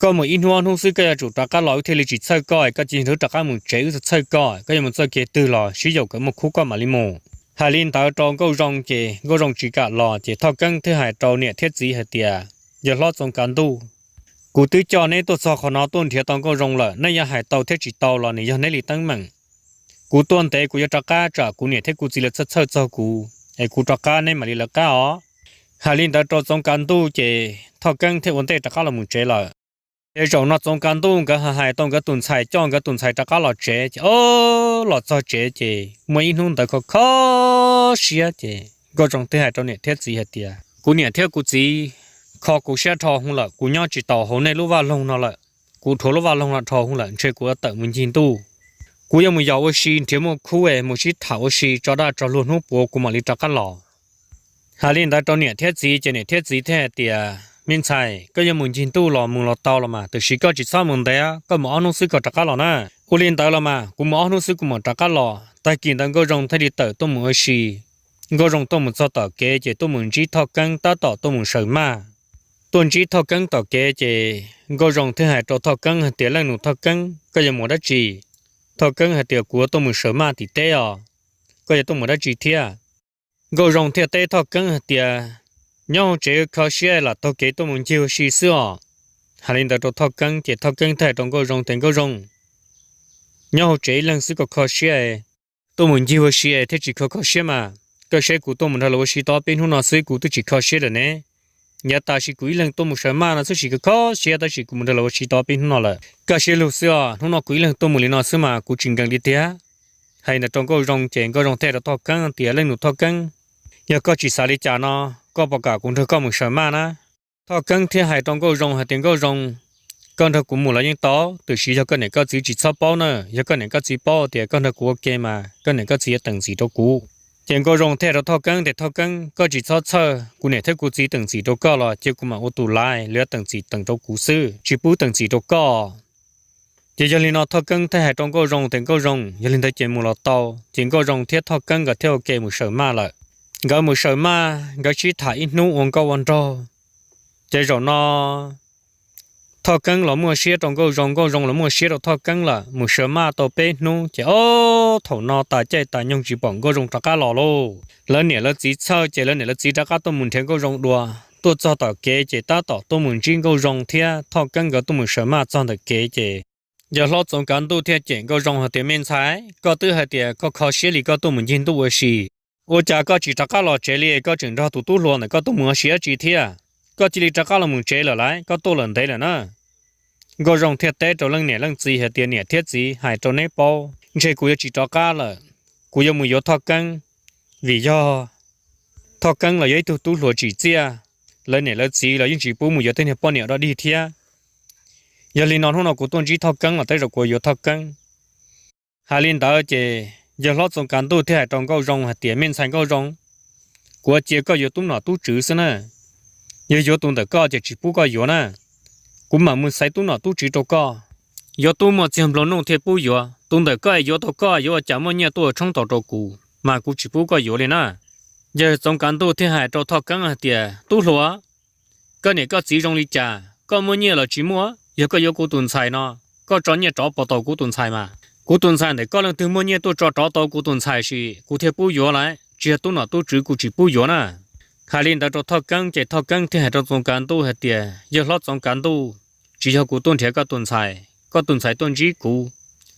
Koj mus ib hnub ob hnub xwb koj yuav tsum rov qab los, wb thiaj li tsis txhawj koj es koj cia li rov qab mus tsev, wb thiaj txhawj koj. Koj yuav mus txoj kev twg los sib yaum kom muaj khub koj mam li mus. Hais li ntawd rau Nkauj Zoo ces Nkauj Zoo tsis kam los ces Thoj Keeb thiaj hais rau niam thiab txiv hais tias, Yawg hlob Txoov Kav Ntuj, kuv twb coj neb tuaj txog qhov no tuaj nrhiav tau Nkauj Zoo lawm, nej yuav hais tau thiab tsis tau los nws yog neb li teeb meem. Kuv tuaj ntev kuv yuav rov qab tsam kuv niam thiab kuv txiv lawv txhawj txhawj txog kuv, es kuv rov qab neb mam li lawv qab os. Hais li ntawd rau Txoov Kav Ntuj ces Thoj Keeb thiaj ua ntej rov qab los mus tsev lawm. Ces zaum no Txoov Kav Ntuj nkawd hais tau nkawd tus ntxhais, coj nkawd tus ntxhais rov qab los tsev ces, o, los txog tsev ces muaj ib hnub ntawd kho kho siab ces Nkauj Zoo thiaj hais rau niam thiab txiv hais tias, Kuv niam thiab kuv txiv, kho kuv siab dhau hwv lawm, kuv nyob tsis taus hauv nej lub vaj loog no lawm. Kuv dhuav lub vaj loog no dhau hwv lawm, ntshe kuv yuav tawm mus ncig ntuj. Kuv yuav mus yos ua si nrhiav muaj khub es mus sib tham ua si tso daj tso luag, hnub puav kuv mam li rov qab los. Hais li ntawd rau niam thiab txiv ces niam thiab txiv thiaj hais tias, Me ntxhais, koj yuav mus ncig ntuj los mus los tau los mas, tiam sis koj tsis txhob mus ntev, koj mus ob hnub xwb koj rov qab los na. Ua li ntawd los mas, kuv mus ob hnub xwb kuv mam rov qab los. Tag kis ntawd Nkauj Zoo thiaj li tawm tuaj mus ua si. Nkauj Zoo tuaj mus txog tom kev ces tuaj mus ntsib Thoj Keeb tab tom tuaj mus saws maj. Tuaj ntsib Thoj Keeb tom kev ces Nkauj Zoo thiaj hais rau Thoj Keeb hais tias, Leej nus Thoj Keeb, koj yuav mus dab tsi? Thoj Keeb hais tias, Kuv yuav tuaj mus saws maj tim teb os. Koj yuav tuaj mus dab tsi thiab? Nkauj Zoo thiaj teb Thoj Keeb hais tias, Nyob hauv tsev kho siab los taug kev tuaj mus ncig ua si xwb os. Hais li ntawd rau Thoj Keeb ces Thoj Keeb thiaj hais rau Nkauj Zoo tias, Nkauj Zoo, nyob hauv tsev ib leeg xwb koj kho siab, tuaj mus ncig ua si thiaj tsis kho kho siab mas. Koj saib kuv tuaj mus nrog lawv ua si tau peb hnub no xwb kuv twb tsis kho siab lawm ne. Yav tas sis kuv ib leeg tuaj mus saws maj no xwb sis kho kho siab, tab sis kuv mus nrog lawv ua si tau peb hnub no lawm. Koj siab lug xwb os, hnub no kuv ib leeg tuaj mus li no xwb mas kuv tsis nkees li tiag. Hais ntawd rau Nkauj Zoo ces Nkauj Zoo thiaj rau Thoj Keeb tias, Leej nus Thoj Keeb, yog koj tsis xav li cas no, koj puas kam kuv nrog koj mus saws maj na? Thoj Keeb thiaj hais rau Nkauj Zoo hais tias, Nkauj Zoo, koj nrog kuv mus los yeej tau, tiam sis yog koj niam koj txiv tsis txhob paub na, yog koj niam koj txiv paub tias koj nrog kuv ua ke mas koj niam koj txiv yuav teem txim rau kuv. Ces Nkauj Zoo thiaj rau Thoj Keeb tias, Thoj Keeb, koj tsis txhob txhawj, kuv niam thiab kuv txiv teem txim rau koj los cia kuv mam ua tus laiv, lawv yuav teem txim teem rau kuv xwb, tsis pub teem txim rau koj. Ces yog li no Thoj Keeb thiaj hais rau Nkauj Zoo tias, Nkauj Zoo, yog li ntawd ces mus los tau. Ces Nkauj Zoo thiab Thoj Keeb nkawd thiaj ua ke mus saws maj lawm. Nkawd mus saws maj, nkawd sib tham ib hnub ua nkauj ua nraug. Ces zaum no Thoj Keeb los muaj siab rau Nkauj Zoo, Nkauj Zoo los muaj siab rau Thoj Keeb lawm. Mus saws maj tau peb hnub ces ob thaum no tas caij tas nyoog tsis pom Nkauj Zoo rov qab los lauj. Lawv niam lawv txiv txhawj ces lawv niam lawv txiv rov qab tuaj mus nrhiav Nkauj Zoo dua. Tuaj txog tom kev ces tab tom tuaj mus ntsib Nkauj Zoo thiab Thoj Keeb nkawd tuaj mus saws maj txog ntawm kev ces yawg hlob Txoov Kav Ntuj thiaj cem Nkauj Zoo hais tias, Me ntxhais, koj twb hais tias koj kho siab li koj tuaj mus ncig ntuj ua si, ua cas koj tsis rov qab los tsev li, koj tseem nrog tus tub hluas ntawm koj tuaj mus ua si dab tsi thiab? Koj cia li rov qab los mus tsev lawm lauj, koj tuaj lawm ntev lawm na. Nkauj Zoo thiaj teb rau leej niam leej txiv hais tias, Niam thiab txiv, hais rau neb paub, ntshe kuv yuav tsis rov qab lawm. Kuv yuav mus yuav Thoj Keeb, vim yog Thoj Keeb los yog ib tug tub hluas tsim txiaj, lawv niam lawv txiv los yeej tsis pub mus yuav tej niag poj niam dog dig thiab. Yog li no hnub no kuv tuaj ntsib Thoj Keeb los tej zaum kuv yuav Thoj Keeb. Hais li ntawd ces yawg hlob Txoov Kav Ntuj thiaj hais rau Nkauj Zoo hais tias, Me ntxhais Nkauj Zoo, kuv cia koj yuav tub nom tub tswv xwb na. Yog yuav tus ntawm koj ces tsis pub koj yuav na. Kuv mam mus xaiv tub nom tub tswv rau koj. Yuav tub muaj txiag nplua nuj thiaj pub yuav. Tus ntawm koj es yuav tau koj yuav ua cas muaj nyiaj tuaj tshoob tau rau kuv, mas kuv tsis pub koj yuav li na. Yawg Txoov Kav Ntuj thiaj hais rau Thoj Keeb hais tias, Tub hluas, koj niam koj txiv zoo li cas, koj muaj nyiaj los tsis muaj? Yog koj yuav kuv tus ntxhais no, koj tso nyiaj rov puas tau kuv tus ntxhais mas? Kuv tus ntxhais ntawm koj leej twg muaj nyiaj tuaj tso rov tau kuv tus ntxhais sim kuv thiaj pub yuav lawm, tsis yog tub nom tub tswv kuv tsis pub yuav na. Hais li ntawd rau Thoj Keeb ces Thoj Keeb thiaj hais rau Txoov Kav Ntuj hais tias, yawg hlob Txoov Kav Ntuj, tsis yog kuv tuaj nrhiav koj tus ntxhais, koj tus ntxhais tuaj ntsib kuv,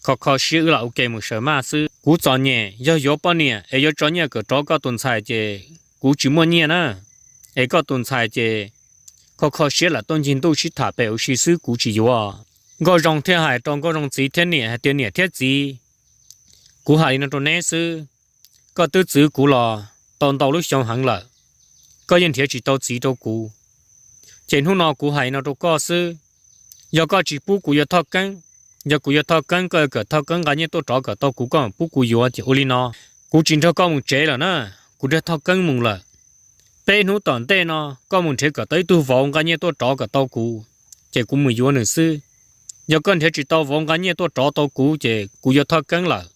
kho kho siab wb los ua ke mus sawv maj xwb. Kuv txom nyem, yog yuav poj niam es yuav tso nyiaj kom rov koj tus ntxhais ces kuv tsis muaj nyiaj na. Es koj tus ntxhais ces kho kho siab lam tuaj ncig ntuj sib tham pem ua si xwb kuv tsis yuav. Nkauj Zoo thiaj hais rau Nkauj Zoo txiv thiab niam hais tias, niam thiab txiv, kuv hais li no rau neb xwb, koj twb txwv kuv los tau ntau lub xyoo heev lawm, koj yeej nrhiav tsis tau txiv rau kuv. Ces hnub no kuv hais no rau koj xwb, yog koj tsis pub kuv yuav Thoj Keeb, yog kuv yuav Thoj Keeb koj yuav kom Thoj Keeb nqa nyiaj tuaj rov kom tau kuv koj mam pub kuv yuav ces ua li no, kuv tsis nrog koj mus tsev lawm na, kuv nrog Thoj Keeb mus lawm. Peb hnub tom ntej no koj mus nrhiav kom tau ib tug vauv nqa nyiaj tuaj rov kom tau kuv, ces kuv mus yuav nws xwb. Yog koj nrhiav tsis tau vauv nqa nyiaj tuaj rov tau kuv ces kuv yuav Thoj Keeb lawm.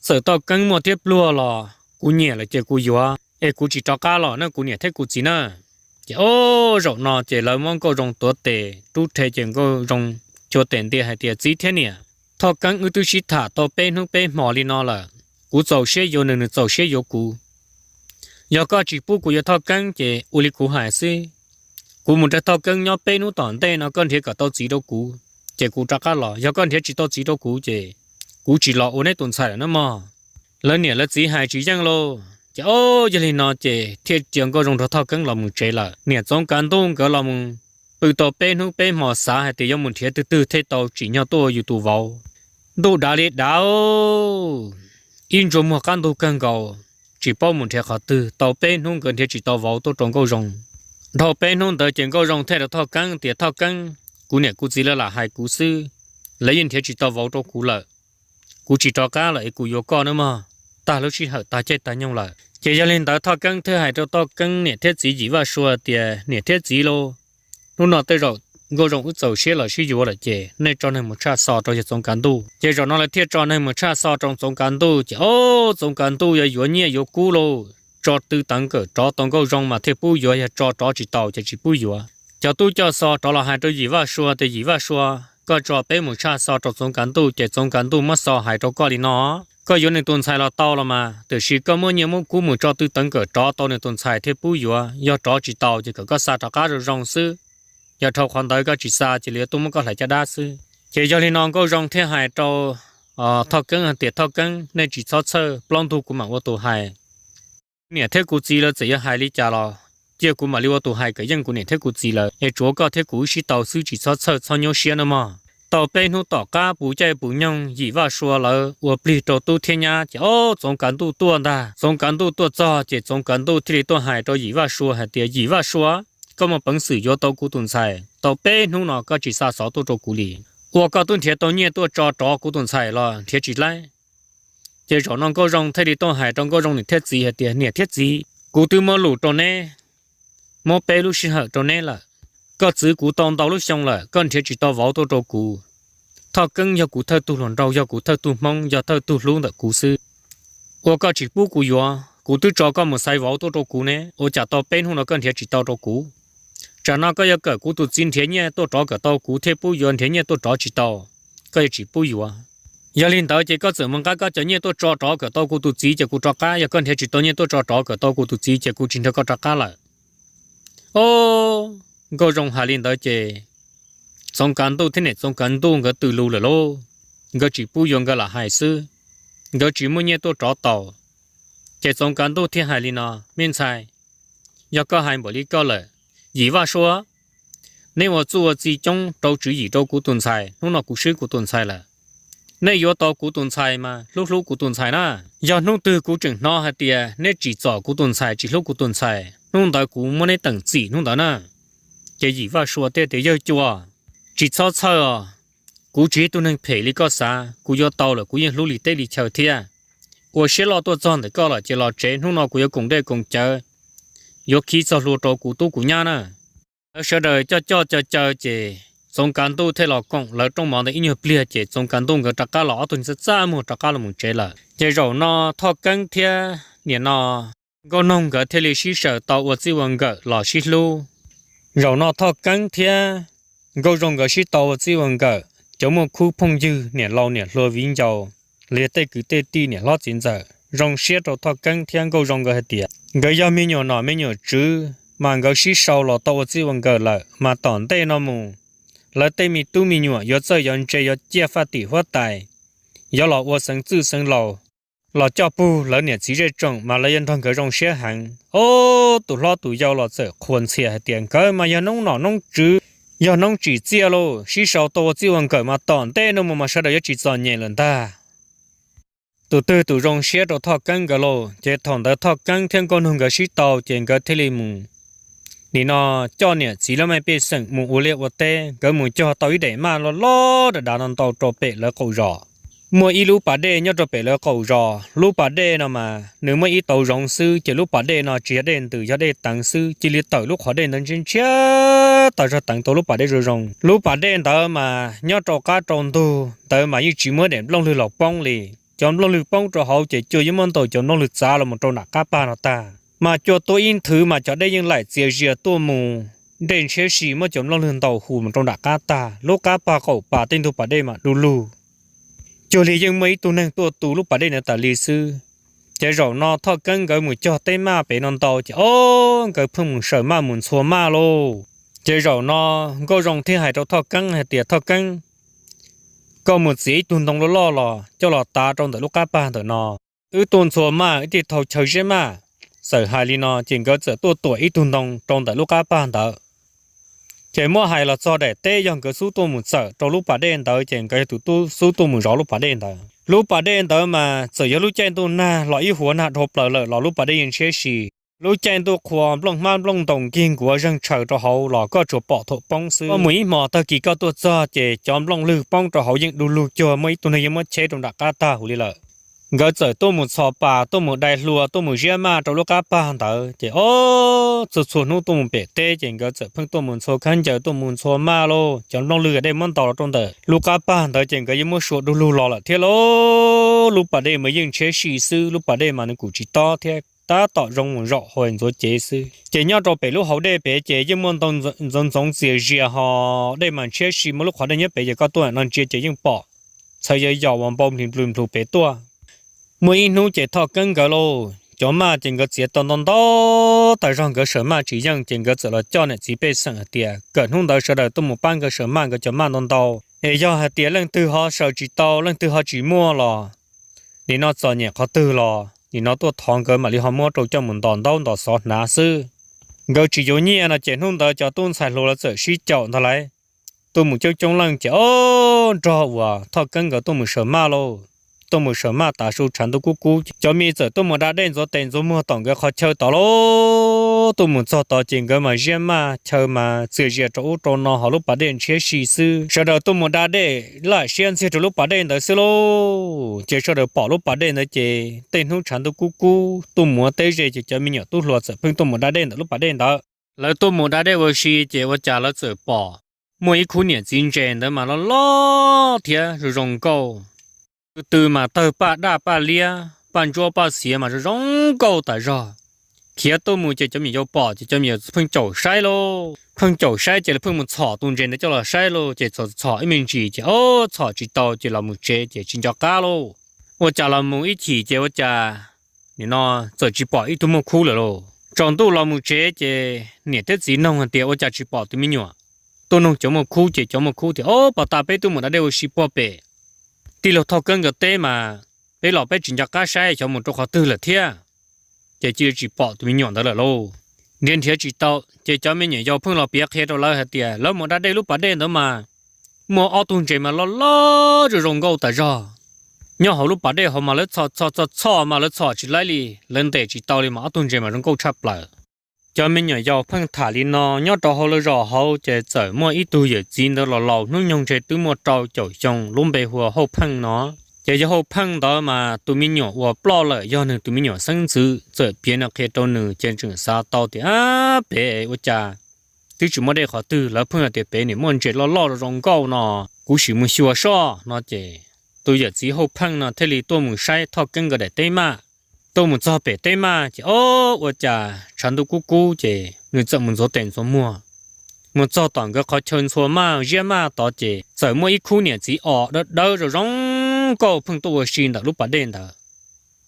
Txawm Thoj Keeb muaj thiab pluag los kuv nyiam lawm ces kuv yuav, es kuv tsis rov qab los na kuv niam thiab kuv txiv na. Ces o, zaum no ces lawv muab Nkauj Zoo tuav tes rub rhe ces Nkauj Zoo cuag tes ntia hais tias, txiv thiab niam, Thoj Keeb wb twb sib tham tau peb hnub peb hmo li no lawm, kuv txaus siab yuav nws, nws txaus siab yuav kuv. Yog koj tsis pub kuv yuav Thoj Keeb ces ua li kuv hais xwb, kuv mus nrog Thoj Keeb nyob peb hnub tom ntej no koj nrhiav kom tau txiv rau kuv, ces kuv rov qab los. Yog koj nrhiav tsis tau txiv rau kuv ces kuv tsis los ua neb tus ntxhais lawm na mog. Lawv niam lawv txiv hais tsis yeej lauj. Ces o, yog li no ces thiaj cia Nkauj Zoo nrog Thoj Keeb los mus tsev lawm. Niam Txoov Kav Ntuj nkawd los mus pw tau peb hnub peb hmo xav hais tias yuav mus nrhiav twg twg thiaj tau tsim nyog tuaj ua yus tus vauv. Ntuj dav li dav, ib ntsuas muag qab ntug kawg nkaus, tsis paub mus nrhiav qhov twg. Tau peb hnub nkawd nrhiav tsis tau vauv tuaj rau Nkauj Zoo. Dhau peb hnub ntawd ces Nkauj Zoo thiaj rau Thoj Keeb tias, Thoj Keeb, kuv niam kuv txiv lawv lam hais kuv xwb, lawv yeej nrhiav tsis tau vauv rau kuv lawm. Kuv tsis rov qab lawm es kuv yuav koj nawb mog. Tag lub sij hawm tag caij tag nyoog lawm. Ces yog li ntawd Thoj Keeb thiaj hais rau Thoj Keeb niam thiab txiv Yim Vaj Sua tias, niam thiab txiv lauj, hnub no tej zaum Nkauj Zoo wb txaus siab los sib yuav lawm ces nej tso neeg mus tshaj xo rau yawg Txoov Kav Ntuj. Ces zaum no lawv thiaj tso neeg mus tshaj xo rau Txoov Kav Ntuj. Ces o, Txoov Kav Ntuj yog yuav nyiaj yuav kub lauj, tso tw teev kawm rov tau Nkauj Zoo mas thiaj pub yuav, yog tso rov tsis tau ces tsis pub yuav. Cov tub coj xo rov los hais rau Yim Vaj Sua tias, Yim Vaj Sua, koj tso peb mus tshaj xo rau Txoov Kav Ntuj ces Txoov Kav Ntuj muab xo hais rau koj li no, koj yuav nws tus ntxhais los tau los mas, tiam sis koj muab nyiaj muab kub mus tso tw teev kawm rov tau nws tus ntxhais thiaj pub yuav, yog rov tsis tau ces kom koj xa rov qab zoo zoo xwb. Yog dhau qhov ntawd koj tsis xa ces lawv yuav tuaj muab koj hlais caj dab xwb. Ces yog li no Nkauj Zoo thiaj hais rau Thoj Keeb hais tias, Thoj Keeb, nej tsis txhob txhawj, plaub ntug kuv mam ua tus hais. Niam thiab kuv txiv lawv txawm yuav hais li cas los cia kuv mam li ua tus hais kom yeej kuv niam thiab kuv txiv lawv, es tsuav koj thiab kuv wb sib tau xwb, tsis txhob txhawj txhob nyuaj siab nawb mog. Tau peb hnub tom qab puv caij puv nyoog Yim Vaj Sua lawv ua plig rau tub thiab nyab ces o, Txoov Kav Ntuj tuaj ntag. Txoov Kav Ntuj tuaj txog ces Txoov Kav Ntuj thiaj li tuaj hais rau Yim Vaj Sua hais tias, Yim Vaj Sua, koj muaj peev xwm yuav tau kuv tus ntxhais, tau peb hnub no koj tsis xa xov tuaj rau kuv li. Ua koj twb nrhiav tau nyiaj tuaj tso rov kuv tus ntxhais los nrhiav tsis laib. Ces zaum no Nkauj Zoo thiaj li tuaj hais rau Nkauj Zoo niam thiab txiv hais tias, niam thiab txiv, kuv twb muab lus rau neb, muab peb lub sij hawm rau neb lawm. Koj txwv kuv tau ntau lub xyoo lawm, koj nrhiav tsis tau vauv tuaj rau kuv. Thoj Keeb yog kuv thawj tug hluas nraug, yog kuv thawj tug Hmoob, yog thawj tug hlub ntawm kuv xwb. Ua koj tsis pub kuv yuav, kuv twb tso koj mus xaiv vauv tuaj rau kuv ne, ua cas tau peb hnub no koj nrhiav tsis tau rau kuv? Tsam no koj yuav kawm kuv tus txiv nrhiav nyiaj tuaj rov kawm tau kuv thiaj pub yuav, nrhiav nyiaj tuaj rov tsis tau, koj yuav tsis pub yuav. Yog li ntawd ces koj txawm mus nqa koj cov nyiaj tuaj tso rov kawm tau kuv tus txiv ces kuv rov qab, yog koj nrhiav tsis tau nyiaj tuaj tso rov kawm tau kuv tus txiv ces kuv tsis nrog koj rov qab lawm. O, Nkauj Zoo hais li ntawd ces Txoov Kav Ntuj thiab niam Txoov Kav Ntuj nkawd tws lus lawm lauj, nkawd tsis pub yuav, nkawd lam hais xwb, nkawd tsis muaj nyiaj tuaj rov tau. Ces Txoov Kav Ntuj thiaj hais li no, me ntxhais, yog koj hais npaum li koj lawm, Yim Vaj Sua, neb ua txuj ua txi coob rau tswv yim rau kuv tus ntxhais, hnub no kuv swb kuv tus ntxhais lawm. Nej yuav tau kuv tus ntxhais mas hlub hlub kuv tus ntxhais na. Yog hnub twg kuv tseem hnov hais tias neb tsim txom kuv tus ntxhais, tsis hlub kuv tus ntxhais, hnub ntawd kuv muab neb teem txim hnub ntawd na. Ces Yim Vaj Sua thiaj tias, yawg Cua, tsis txhob txhawj os, kuv tsis yog ib tug neeg phem li koj xav, kuv yuav tau lawm kuv yeej hlub li teb li chaw thiab. Ua siab loj tuaj txog ntawm koj lawm ces los tsev, hnub no kuv yuav koom dej koom cawv, yuav khi txog hlua rau kuv tub kuv nyab na. Lawv sawv daws coj coj caw caw ces Txoov Kav Ntuj thiaj los koom lawv rooj mov ntawd ib nyuag pliag ces Txoov Kav Ntuj nkawd rov qab los, ob tug txaj txaj muag rov qab los mus tsev lawm. Ces zaum no Thoj Keeb thiab niam no Nkauj Noog nkawd thiaj li sib sawm tau ua txij ua nkawm los sib hlub. Zaum no Thoj Keeb thiab Nkauj Zoo nkawd sib tau ua txij ua nkawm, cov muaj khub phooj ywg niam laus niam hluas viv ncaus, los yog tej kwv tej tij niam hlob txiv ntxawm zoo siab rau Thoj Keeb thiab Nkauj Zoo nkawd hais tias nkawd yog me nyuam nom me nyuam tswv mas nkawd sib sau los tau ua txij ua nkawm lawm mas tom ntej no mus lawv tej me tub me nyuam yuav txawj yuav ntse yuav ciaj faj tim huab tais, yuav los ua xeev txwj xeev laus, los coj pug lawv niam txiv zej tsoom mas lawv yuav nrog nkawd zoo siab heev. Ob tug hlob tus yau los txawm qhuas ntxhias hais tias nkawd mas yog noob nom noob tswv, yog noob tsim txiaj lauj, sib sau tau ua txij ua nkawm mas tom ntej no mus mas sawv daws yuav tsis txom nyem lawm ntag. Tus twg tus zoo siab rau Thoj Keeb nkawd lauj. Ces thaum ntawd Thoj Keeb thiab Nkauj Noog nkawd sib tau ces nkawd thiaj li mus nim no coj niam txiv laj mej pej xeem mus ua liaj ua teb. Nkawd mus cog tau ib daim maj loj loj dav dav no ntau rau pem lawv qaum zos. Muaj ib lub pas dej nyob rau pem lawv qaum zos, lub pas dej no mas nws muaj ib tauv zoov xwb, ces lub pas dej no tsis yog dej ntws, yog dej teev xwb. Cia li tawm lub qhov dej ntawd ntshiab ntshiab tas zog teev tau lub pas dej zoo zoo. Lub pas dej ntawd mas nyob rau qab rau ntug ntawd mas yeej tsis muaj daim nplooj lwg los poob li. Cov nplooj lwg poob rau hauv ces cua yeej muab ntaus cov nplooj lwg txav los mus rau nram qab pag no tag. Mas cua tuaj ib nthwv mas cov dej yeej laim txias zias tuaj mus, dej ntshiab si muab cov nplooj lwg ntaus hu mus rau nram qab tag. Lub qab pag qaum pas tej ntug pas dej mas du lug, cuag li yeej muaj ib tug neeg tuaj tu lub pas dej ntawd tas li xwb. Ces zaum no Thoj Keeb nkawd mus cog teb maj pem no ntau ces ob nkawd pheej mus saws maj mus ntxhua maj lauj. Ces zaum no Nkauj Zoo thiaj hais rau Thoj Keeb hais tias Thoj Keeb, koj mus txiav ib tug ntoo loj loj los coj los tav rau ntawm lub qab pag ntawm no, wb tuaj ntxhua maj wb thiaj thau chaw ziab maj. Txawm hais li no ces nkawd txawm tuaj tuam ib tug ntoo rau ntawm lub qab pag ntawd. Ces muab hais los txog daim teb yog nkawd xub tuaj mus txawm rau lub pas dej ntawd ces nkawd yog tus tub xub tuaj mus zov lub pas dej ntawd. Lub pas dej ntawd mas txawm yog lub caij ntuj nag los ib huav nag dhau plaws lawm los lub pas dej yeej ntshiab si. Lub caij ntuj qhua nplooj hmab nplooj ntoos nkig nkuav zeeg tshaws rau hauv los koj tsuas pom thaum poob xwb. Koj mus ib hmos tag kis koj tuaj txog ces cov nplooj lwg poob rau hauv yeej du lug cuag muaj ib tug neeg yeej muab cheb rau nram qab tag huv li lawm. Nkawd txawm tuaj mus txhos pas tuaj mus dai hlua tuaj mus ziab maj rau lub qab pag ntawd ces ob txhua txhua hnub tuaj mus pem teb ces nkawd txawm pheej tuaj mus ntxhua khaub ncaws tuaj mus ntxhua maj lauj. Cov nplooj lwg dej muab ntaus los rau ntawm lub qab pag ntawd ces nkawd yeej muab sua du lug los lawm thiab lauj. Lub pas dej mas yeej ntshiab si xwb, lub pas dej mas nws kuj tsis tob thiab tab tom zoo mus zaum hauv ntxuav cev xwb. Ces nyob rau pem lub hauv dej pem ces yeej muaj ntoo ntxoov ntxoov txias zias ho dej mas ntshiab si, muaj lub qhov dej nyob pem ces koj tuaj no ntsia ces yeej pom txhawv yov yos uas npau nplis nplus nplus pem tuaj. Muaj ib hnub ces Thoj Keeb nkawd lauj, cov maj ces nkawd txiav tau ntau ntau tas zog, nkawd saws maj tsis yeej ces nkawd txawm los coj niam txiv pej xeem hais tias kom hnub ntawd sawv daws tuaj mus pab nkawd saws maj nkawd cov maj ntau ntau, es yog hais tias leej twg ho saws tsis tau leej twg ho tsis muaj los nim no txom nyem qhov twg los nim no tuaj thov nkawd mam li ho muab rau coj mus ntos ntaub ntos xov hnav xwb. Nkawd tsis yuav nyiaj no ces hnub ntawd cov tub ntxhais hluas lawv txawm sib caum ntag lauj. Tuaj mus coob coob leej ces ob nrog uas Thoj Keeb nkawd tuaj mus saws maj lauj. Tuaj mus saws maj tav su tshav ntuj kub kub, cov me txawm tuaj mus da dej ntxuav tes ntxuav muag tom nkawd qhov chaw tod lauj. Tuaj mus txog tod ces nkawd mas ziab maj chaw mas txias zias rau ub rau no ho lub pas dej ntshiab si xwb. Sawv daws tuaj mus da dej laj siab ntxiag rau lub pas dej ntawd xwb lauj. Ces sawv daws pom lub pas dej ntawd ces tej hnub tshav ntuj kub kub tuaj mus ua teb ze ces cov me nyuam tub hluas txawm pheej tuaj mus da dej ntawm lub pas dej ntawd. Lawv tuaj mus da dej ua si ces ua cas lawv txawm pom muaj ib khub niam txiv ntses ntawd mas loj loj thiab zoo zoo nkauj. Tw tw mas tawg paj daj paj liab paj ntsuab paj xiav mas zoo zoo nkauj tas zog. Khiav tuaj mus ces cov me nyuam yaus pom ces cov me nyuam yaus pheej caum saib lauj. Pheej caum saib ces lawv pheej mus txhom tus ntses ntawd coj los saib lauj. Ces txhom txhom ib me ntsis ces ob txhom tsis tau ces los mus tsev ces tsis nco qab lauj. Ua cas los mus ib chim ces ua cas nim no txawm tsis pom ib tug muaj khub lawm lauj. Tsaus ntuj los mus tsev ces niam thiab txiv noog hais tias ua cas tsis pom tus me nyuam. Tuaj noog cov muaj khub ces cov muaj khub tias, Ob, puag ta peb tuaj mus da dej ua si puag pem tij laug Thoj Keeb nkawd teb mas peb los peb tsis nco qab saib xyov mus rau qhov twg lawm thiab. Ces cia li tsis pom tus me nyuam ntawd lawm lauj. Nrhiav nrhiav tsis tau ces cov me nyuam yaus pheej los piav qhia rau lawv hais tias lawv mus da dej lub pas dej ntawd mas muaj ob tug ntses mas loj loj zoo zoo nkauj tas zog. Nyob hauv lub pas dej hauv mas lawv txhom txhom txhom txhom mas lawv txhom tsis laib li, lawv ntes tsis tau li mas ob tug ntses mas zoo nkauj tshaj plaws. Cov me nyuam yaus pheej tham li no nyob rau hauv lawv zos hauv ces txawm muaj ib tug yawm txiv ntawd los laus hnub nyoog ntshe twb muaj rau caum xyoo, lub npe hu ua Hauj Pheej no. Ces yawg Hauj Pheej ntawd mas tus me nyuam uas ploj lawm yog nws tus me nyuam xeeb ntxwv, txawm piav no qhia rau nws ces tseem xav tau tias, Ab, pem ua cas twb tsis muaj dej qhov twg, lawv pheej hais tias pem nim muaj ntses loj loj zoo zoo nkauj no, kuv sim mus xyuas soj no. Ces tus yawm txiv Hauj Pheej no thiaj li tuaj mus saib Thoj Keeb nkawd daim teb maj. Tuaj mus txog pem teb maj ces ob, ua cas tshav ntuj kub kub ces nws txawm mus ntxuav tes ntxuav muag. Mus txog tom nkawd qhov chaw ntxhua maj ziab maj tod ces txawm muaj ib khub niam txiv os dawb dawb zoo zoo nkauj pheej tuaj ua si ntawm lub pas dej ntawd.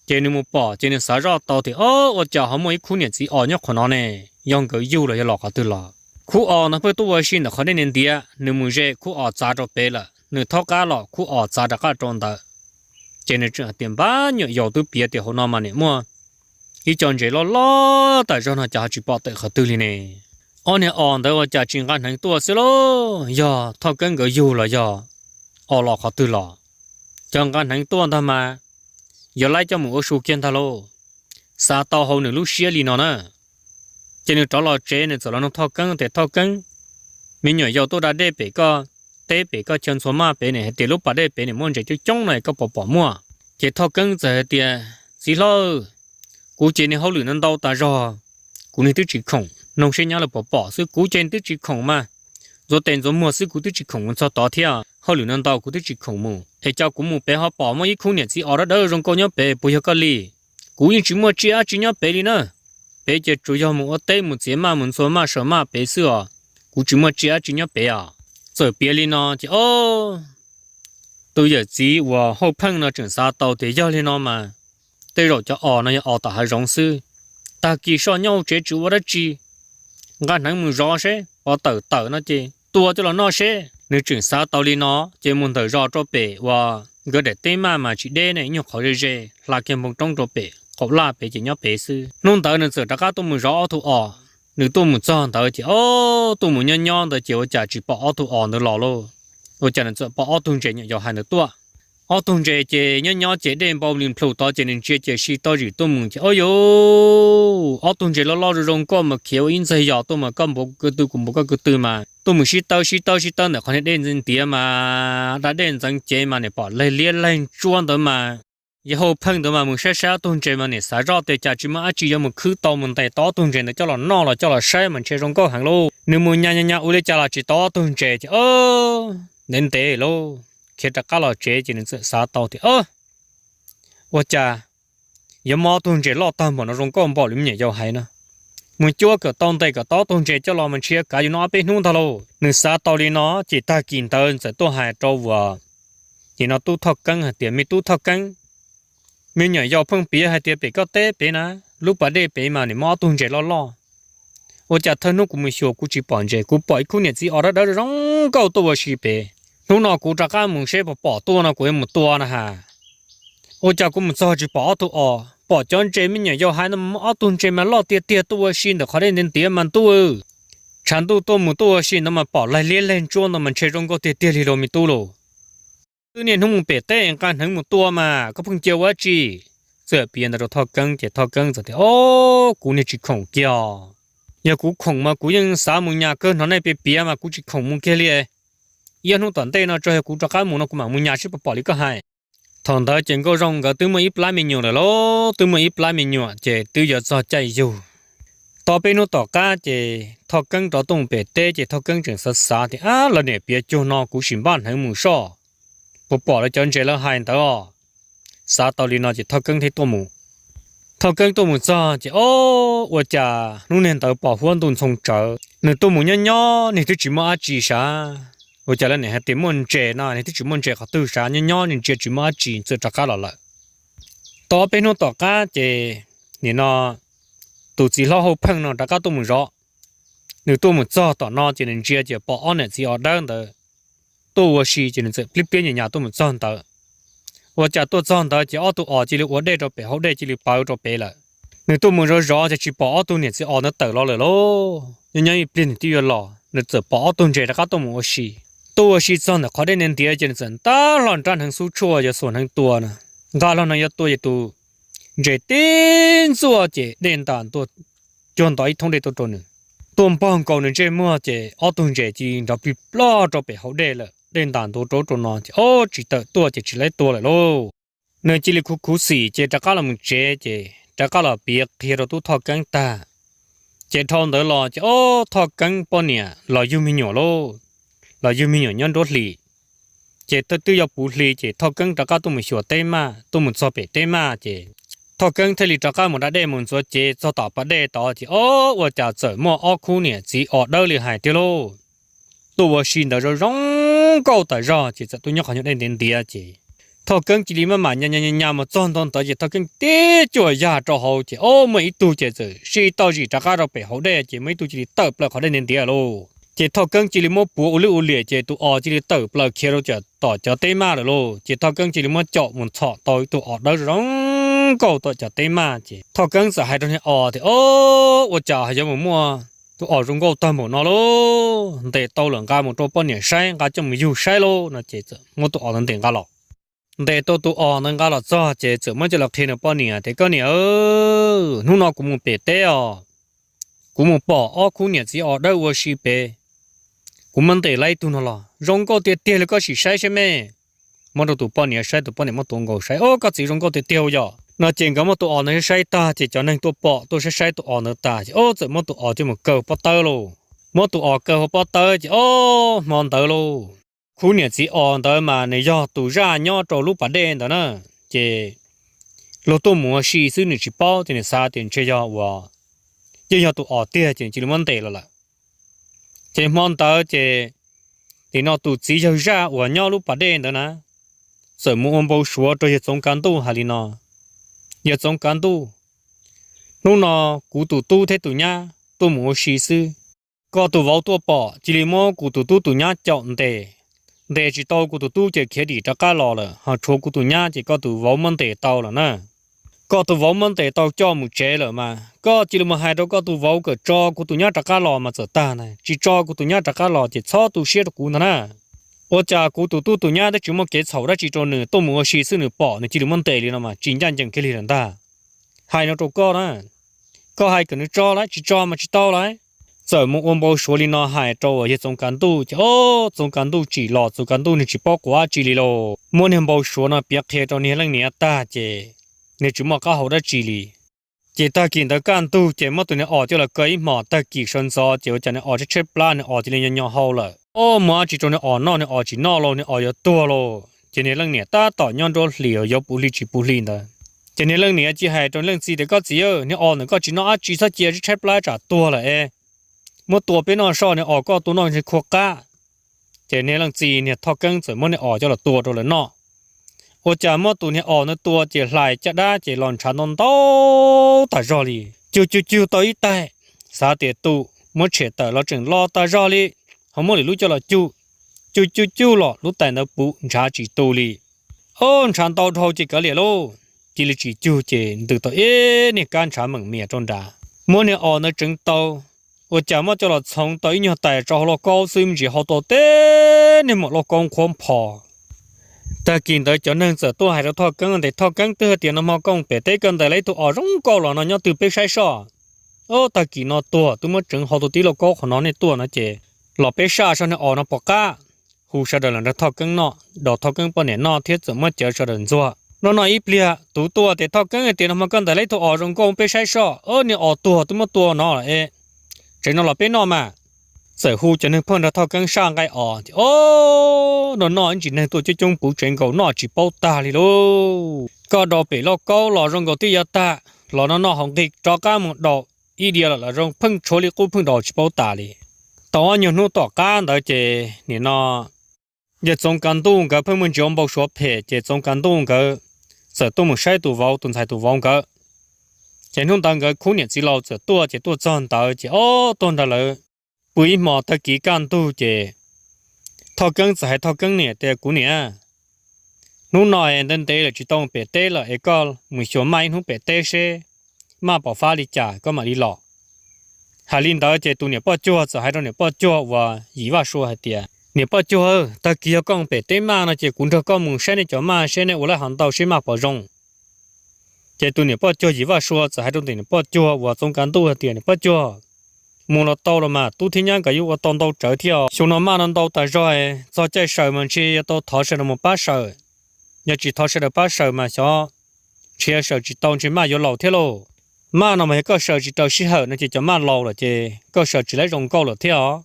Ces nws mus pom ces nws xav zoj tau tias, Ob, ua cas ho muaj ib khub niam txiv os nyob qhov no ne? Yog nkawd yug los yog los qhov twg los? Khub os ntawd pheej tuaj ua si ntawm qhov dej ntiav ntiav, nws mus ze khub os txav rau pem lawm, nws thaub qab los khub os txav rov qab rau ntawd. Ces nws tseem hais tias, Npab, nyuam yaus twb piav tias hauv no mas nim muaj ib co ntses loj loj tas zog no, cas ho tsis pom tawm qhov twg li ne? Ob niag os ntawd ua cas tsis nqa hneev tuaj xwb lauj? Yog Thoj Keeb nkawd yug los yog os los qhov twg los? Cov nqa hneev tuaj ntag mas, yuav laib coj mus ua su kiag ntag lauj. Xav tau hauv nws lub siab li no na. Ces nws rov los tsev, nws txawm los nug Thoj Keeb tias, Thoj Keeb, me nyuam yaus tuaj da dej pem koj teb pem koj chaw ntxhua maj pem ne, hais tias lub pas dej pem nws muaj ntses coob coob no, koj puas pom muaj? Ces Thoj Keeb txawm hais tias, Txiv hlob, kuv ces niag hauj lwm no ntau tas zog, kuv niag twb tsis khoom, noog seb nyab lawv puas pom xwb, kuv ces twb tsis khoom mas, ntxuav tes ntxuav muag xwb, kuv twb tsis khoom mus txog tod thiab, hauj lwm no ntau kuv twb tsis khoom mus. Es cas kuv mus pem ho pom muaj ib khub niam txiv os dawb dawb zoo nkauj nyob pem, puas yog koj li? Kuv yeej tsis muaj tsiaj dab tsi nyob pem li na. Pem ces tsuas yog mus ua teb mus txiav maj mus ntxhua maj saws maj pem xwb os, kuv tsis muaj tsiaj dab tsi nyob pem os. Txawm piav li no ces ob, tus yawm txiv uas Hauj Pheej no tseem xav tau tias yog li no mas tej zaum cov os no yog os tom hav zoov xwb. Tag kis soj nyob hauv tsev tsis ua dab tsi, nqa hneev mus zov seb pov tawm tawm no ces tua coj los noj seb. Nws tseem xav tau li no ces mus ntawm zos rau pem uas nkawd daim teb maj mas tsis deb ne, ib nyuag qhov ze ze, hla kiag npoo roob rau pem qaum laj pem ces nyob pem xwb. Hnub ntawd nws txawm rov qab tuaj mus zov ob tug os. Nws tuaj mus txog ntawd ces ob, tuaj mus nyob nyob ntawd ces ua cas tsis pom ob tug os ntawd los lauj. Ua cas nws txawm pom ob tug ntses nyuam yaus hais ntawd tuaj. Ob tug ntses ces nyob nyob ces dej npau li nplhus tod ces nws ntsia ces si tau zim tuaj mus ces ob yuv, ob tug ntses loj loj zoo zoo nkauj mas khiav ua ib ntxaig yos tuaj mas koj npuav kuv ko tw kuv npuav koj ko tw mas tuaj mus sib taw sib taw sib taw ntawm qhov niag dej ntiav mas da dej ntxeev cev mas nim pom laig liab laig ntsuab ntawd mas. Yawg Hauj Pheej ntawd mas mus saib saib ob tug ntses mas nim xav zoj tias cas tsis muaj dab tsi yuav mus khwb tau mus ntes tau ob tug ntses ntawd coj los noj los coj los saib mas ntshe zoo nkauj heev lauj. Nws mus nyas nyas nyas ua li cas los tsis tau ob tug ntses ces ob, ntev ntev lauj, khiav rov qab los tsev ces nws txawm xav tau tias ob, ua cas yuav muaj ob tug ntses loj tag npaum no zoo nkauj npaum li me nyuam yaus hais no. Mus cuab kom tau ntes kom tau ob tug ntses coj los mas ntshe kav yus noj ob peb hnub ntag lauj. Nws xav tau li no ces tag kis ntawd txawm tuaj hais rau uas nim no tub Thoj Keeb hais tias, Me tub Thoj Keeb, me nyuam yaus pheej piav hais tias pem koj teb pem na, lub pas dej pem mas nim muaj ob tug ntses loj loj. Ua cas thawj hnub kuv mus xyuas kuv tsis pom ntses, kuv pom ib khub niam txiv os dawb dawb zoo nkauj tuaj ua si pem. Hnub no kuv rov qab mus seb puas pom tuaj no kuv yuav mus tua na has. Ua cas kuv mus txog tsis pom ob tug os, pom cov ntses me nyuam yaus hais no mas muaj ob tug ntses mas loj tiag tiag tuaj ua si ntawm qhov dej ntiav ntiav mas ntuj. Tshav ntuj tuaj mus tuaj ua si ntawd mas pom laig liab laig ntsuab ntawd mas ntshe zoo nkauj tiag tiag li lauj me tub lauj. Twb niaj hnub mus pem teb nqa hneev mus tua mas koj pheej cia ua dab tsi? Txawm piav ntawd rau Thoj Keeb ces Thoj Keeb txawm tias, Ob, kuv niag tsis khoom kiag os. Yog kuv khoom mas kuv yeej xav mus nyas kawg, hnov nej piav piav mas kuv tsis khoom mus kiag li. Ib ob hnub tom ntej no tso yog kuv rov qab mus no kuv mam mus nyas seb puas pom li koj hais. Thaum ntawd ces Nkauj Zoo nkawd twb muaj ib plab me nyuam lawm lauj, twb muaj ib plab me nyuam ces twb yuav txog caij yug. Tau peb hnub tom qab ces Thoj Keeb rov tuaj mus pem teb ces Thoj Keeb tseem xav xav tias, Ab, lawv niam piav cuag no kuv sim npaj hneev mus soj, puas pom lawv cov ntses lawv hais ntawd os. Xav tau li no ces Thoj Keeb thiaj tuaj mus. Thoj Keeb tuaj mus txog ces ob, ua cas hnub niag ntawd pom huab ntuj ntxhoo tsawv, nws tuaj mus nyob nyob niag twb tsis muaj dab tsi sav. Ua cas lawv niam hais tias muaj ntses no, niag twb tsis muaj ntses qhov twg sav, nyob nyob niag ntsia tsis muaj dab tsi txawm rov qab los lawm. Tau ob peb hnub tom qab ces nim no tus txiv hlob Hauj Pheej no rov qab tuaj mus zov. Nws tuaj mus txog tom no ces nws ntsia ces pom ob niam txiv os dawb ntawd tuaj ua si ces nws txawm pliab pliab nyas nyas tuaj mus txog ntawd. Ua cas tuaj txog ntawd ces ob tug os cia li ua dej rau pem hauv dej cia li pawv rau pem lawm. Nws tuaj mus zov zov ces tsis pom ob tug niam txiv os ntawd tawm los lawm lauj. Nyob nyob ib pliag nws twb yuav los, nws txawm pom ob tug ntses rov qab tuaj mus ua si. Tuaj ua si txog ntawm qhov dej ntiav ntiav ces nws txawm ntab hlo nrab hneev xub tshuaj yuav xuas hneev tua na. Nqa hlo hneev yuav tua ces tus ntses tib ntxuaj ces dej ntas ntua cuag nto ib thoob dej tuaj rau nws. Tuaj npog nkaus nws ntsej muag ces ob tug ntses cia li nrov plig ploj rau pem hauv dej lawm, dej ntas ntua rau rau no ces ob tsis tawm tuaj ces tsis laib tua lawm lauj. Nws cia li khuv khuv xim ces rov qab los mus tsev ces rov qab los piav qhia rau tub Thoj Keeb tag. Ces dhau ntawd los ces ob Thoj Keeb poj niam los yug me nyuam lauj, los yug me nyuam nyob nruab hlis. Ces twb yuav puv hli ces Thoj Keeb rov qab tuaj mus xyuas teb maj, tuaj mus txog pem teb maj ces Thoj Keeb thiaj li rov qab mus da dej mus ntxuav cev txog tom pas dej tod ces o, ua cas txawm muaj ob khub niam txiv os dawb li hais tiag lauj. Tuaj ua si ntawd zoo zoo nkauj tas zog ces txawm tuaj nyob qhov nyuag dej ntiav ntiav ces Thoj Keeb cia li maj mam nyas nyas nyas mus txog ntua ntawd ces Thoj Keeb tib cuam yag rau hauv ces o, muaj ib tug ces txawm sib toj zim rov qab rau pem hauv dej ces muaj ib tug cia li tawm plaws qhov dej ntiav ntiav lauj. Ces Thoj Keeb cia li muab puav ua lwj ua liam ces tus os cia li tawm plaws khiav rau tom cov teb maj lawm lauj. Ces Thoj Keeb cia li muab caum mus txhom tau ib tug os dawb zoo nkauj tom cov teb maj ces Thoj Keeb txawm hais rau niag os tias, O, ua cas yuav mus muaj tus os zoo nkauj tag npaum no lauj? Ntes tau lawm nqa mus rau poj niam saib, nqa coj mus yug saib lauj no ces txawm muab tus os ntawd ntes nqa los. Ntes tau tus os ntawd nqa los txog ces txawm muab coj los qhia nws poj niam tias, Koj niam, hnub no kuv mus pem teb os, kuv mus pom ob khub niam txiv os dawb ua si pem, kuv muab ntes tau ib tug no los zoo nkauj tiag tiag li, koj sim saib saib me. Muab rau tus poj niam saib, tus poj niam muab tuav nkaus saib, O, koj txiv zoo nkauj tiag tiag ua yom no ces nkawd muab tus os ntawd saib tag ces cov neeg tuaj pom tuaj saib saib tus os ntawd tas ces o, txawm muab tus os coj mus kaw pob tawb lauj. Muab tus os kaw hauv pob tawb ces o, hmo ntawd lauj, khub niam txiv os ntawd mas nws yog tus zaj nyob rau lub pas dej ntawd na. Ces luag tuaj mus ua si xwb nws tsis paub ces nws xav tias ntshe yog uas yeej yog tus os tiag ces nws cia li muab ntes los lawm. Ces hmo ntawd ces nim no tus txiv yawg zaj uas nyob lub pas dej ntawd na, txawm mus ua npau suav rau yawg Txoov Kav Ntuj hais li no, Yawg Txoov Kav Ntuj, hnub no kuv tus tub thiab tus nyab tuaj mus ua si xwb, koj tus vauv tuaj pom cia li muab kuv tus tub tus nyab caum ntes, ntes tsis tau kuv tus tub ces khiav dim rov qab los lawm, ho tshuav kuv tus nyab ces koj tus vauv muab ntes tau lawm na. Koj tus vauv muab ntes tau coj mus tsev lawm mas koj cia li mus hais rau koj tus vauv kom tso kuv tus nyab rov qab los mas txawm tag na, tsis tso kuv tus nyab rov qab los ces txhob tu siab rau kuv ntag na. Ua cas kuv tus tub tus nyab twb tsis muaj kev txhaum dab tsi rau nws, tuaj mus ua si xwb nws pom nws cia li muab ntes li no mas tsis ncaj ncees kiag li lawm ntag. Hais no rau koj na, koj hais kom nws tso lawm, tsis tso mas tsis tau lawm. Txawm mus ua npau suav li no hais rau yawg Txoov Kav Ntuj ces o, Txoov Kav Ntuj tsim los, Txoov Kav Ntuj nws tsis paub quav dab tsi li lauj. Muab niag npau suav no piav qhia rau niag leej niam tag ces nws tsis muaj qab hau dab tsi li. Ces tag kis ntawd kaj ntug ces muab tus niag os coj los kaw ib hmos, tag kis sawv ntxov ces ua cas niag os tshaib tshaib plab, niag os cia li nyo nyo hau lawm. O, muab dab tsi rau niag os noj, niag os tsis noj lauj, niag os yuav tuag lauj. Ces niag leej niam tab tom nyob nruab hlis yuav puv hli tsis puv hli ntawd ces niag leej niam cia hais rau leej txiv tias, Koj txiv, niag os ntawm koj tsis noj dab tsi, txhob cia, tshaib tshaib plab tsam tuag lawm es muab tua peb noj soj, niag os koj tua noj ntshe khua qab. Ces niag leej txiv niag Thoj Keeb txawm muab niag os coj los tua rau lawv noj. Ua cas muab tus niag os ntawd tua ces hlais caj dab ces los ntshav ntau ntau tag zog li, cug cug cug tau ib taig, xav tias tus muab tshem tawm los tseem los tag zog li, ho muab lwm lub coj los cug, cug cug cug los lub tais ntawd puv ntshav tsis tu li. O, ntshav ntau dhau ces kav liam lauj, cia li tsis cug ces ntws tau ib niag kab ntshav meem mias rau nrad. Muab niag os ntawd tseev tau, ua cas muab coj los txhoov tau ib nyuag tais rau hauv lauj kaub xwb me ntsis hau tau teb niag maum lauj kaub nqhuab nphos. Tag kis ntawd cov neeg txawm tuaj hais rau Thoj Keeb tias, Thoj Keeb, twb hais tias nag hmo koj pem teb koj ntes tau ib tug os zoo nkauj los no nyob twg peb saib soj. O, tag kis no tuag twb muab tseev hau tau tib lauj kaub qhov no, nej tuaj no ces los peb saib soj niag os no puas qab. Hu sawv daws los nrog Thoj Keeb noj, dos Thoj Keeb poj niam noj thiab txawm muab cawv sawv daws ntxuag. Noj noj ib pliag tus tuaj tias, Thoj Keeb, tias nag hmo koj ntes tau ib tug os zoo nkauj peb saib soj, o, niag os tuag twb muab tua no lawm es, tseem no los peb noj mas. Txawm hu cov neeg pheej nrog Thoj Keeb saj nqaij os ces o, noj noj ib ntsis neeg tuaj coob coob puv tsev nkaus noj tsis paub tag li lauj. Koj daus pem lauj kaub los zoo nkaus twb yuav tag, los noj noj hauv nqig rov qab mus daus ib diav lawm los zoo pheej tshuav li qub pheej daus tsis paub tas li. Tau ob nyuag hnub tom qab ntawd ces nim no yawg Txoov Kav Ntuj nkawd pheej muaj ntsis ua npau suav phem ces Txoov Kav Ntuj nkawd txawm tuaj mus saib tus vauv, tus ntxhais tus vauv nkawd. Ces hnub ntawd nkawd khub niam txiv laus txawm tuaj ces tuaj txog ntawd ces o, tuaj nrog lawv pw ib hmos, tag kis kaj ntug ces Thoj Keeb txawm hais Thoj Keeb niam tias, Kuv niam, hnub no es ntev ntev lawm tsis tau pem teb lawm es koj mus xyuas Maj ib hnub pem teb seb Maj pom fab li cas koj mam li los. Hais li ntawd ces tus niam poj cuag txawm hais rau niam poj cuag uas Yim Vaj Sua hais tias, Niam poj cuag, tag kis yog koj pem teb Maj no ces kuv nrog koj mus saib nej cov Maj seb nej ua lawm hov ntau seb Maj puas zoo. Ces tus niam poj cuag Yim Vaj Sua txawm hais rau tus niam poj cuag uas Txoov Kav Ntuj hais tias, Niam poj cuag, mus los tau los mas tub thiab nyab nkawd yuav ua tau ntau tsawv thiab os. Xyoo no Maj no ntau tas zog, txog caij sawm mas ntshe yuav tau thov sawv daws mus pab sawm. Yog tsis thov sawv daws pab sawm mas xyov ntshe sawm tsis tau, ntshe Maj yuav laus thiab lauj. Maj no mas yog koj sawm tsis raws sij hawm no ces cov Maj laus lawm ces koj sawm tsis laib zoo nkauj lawm thiab os.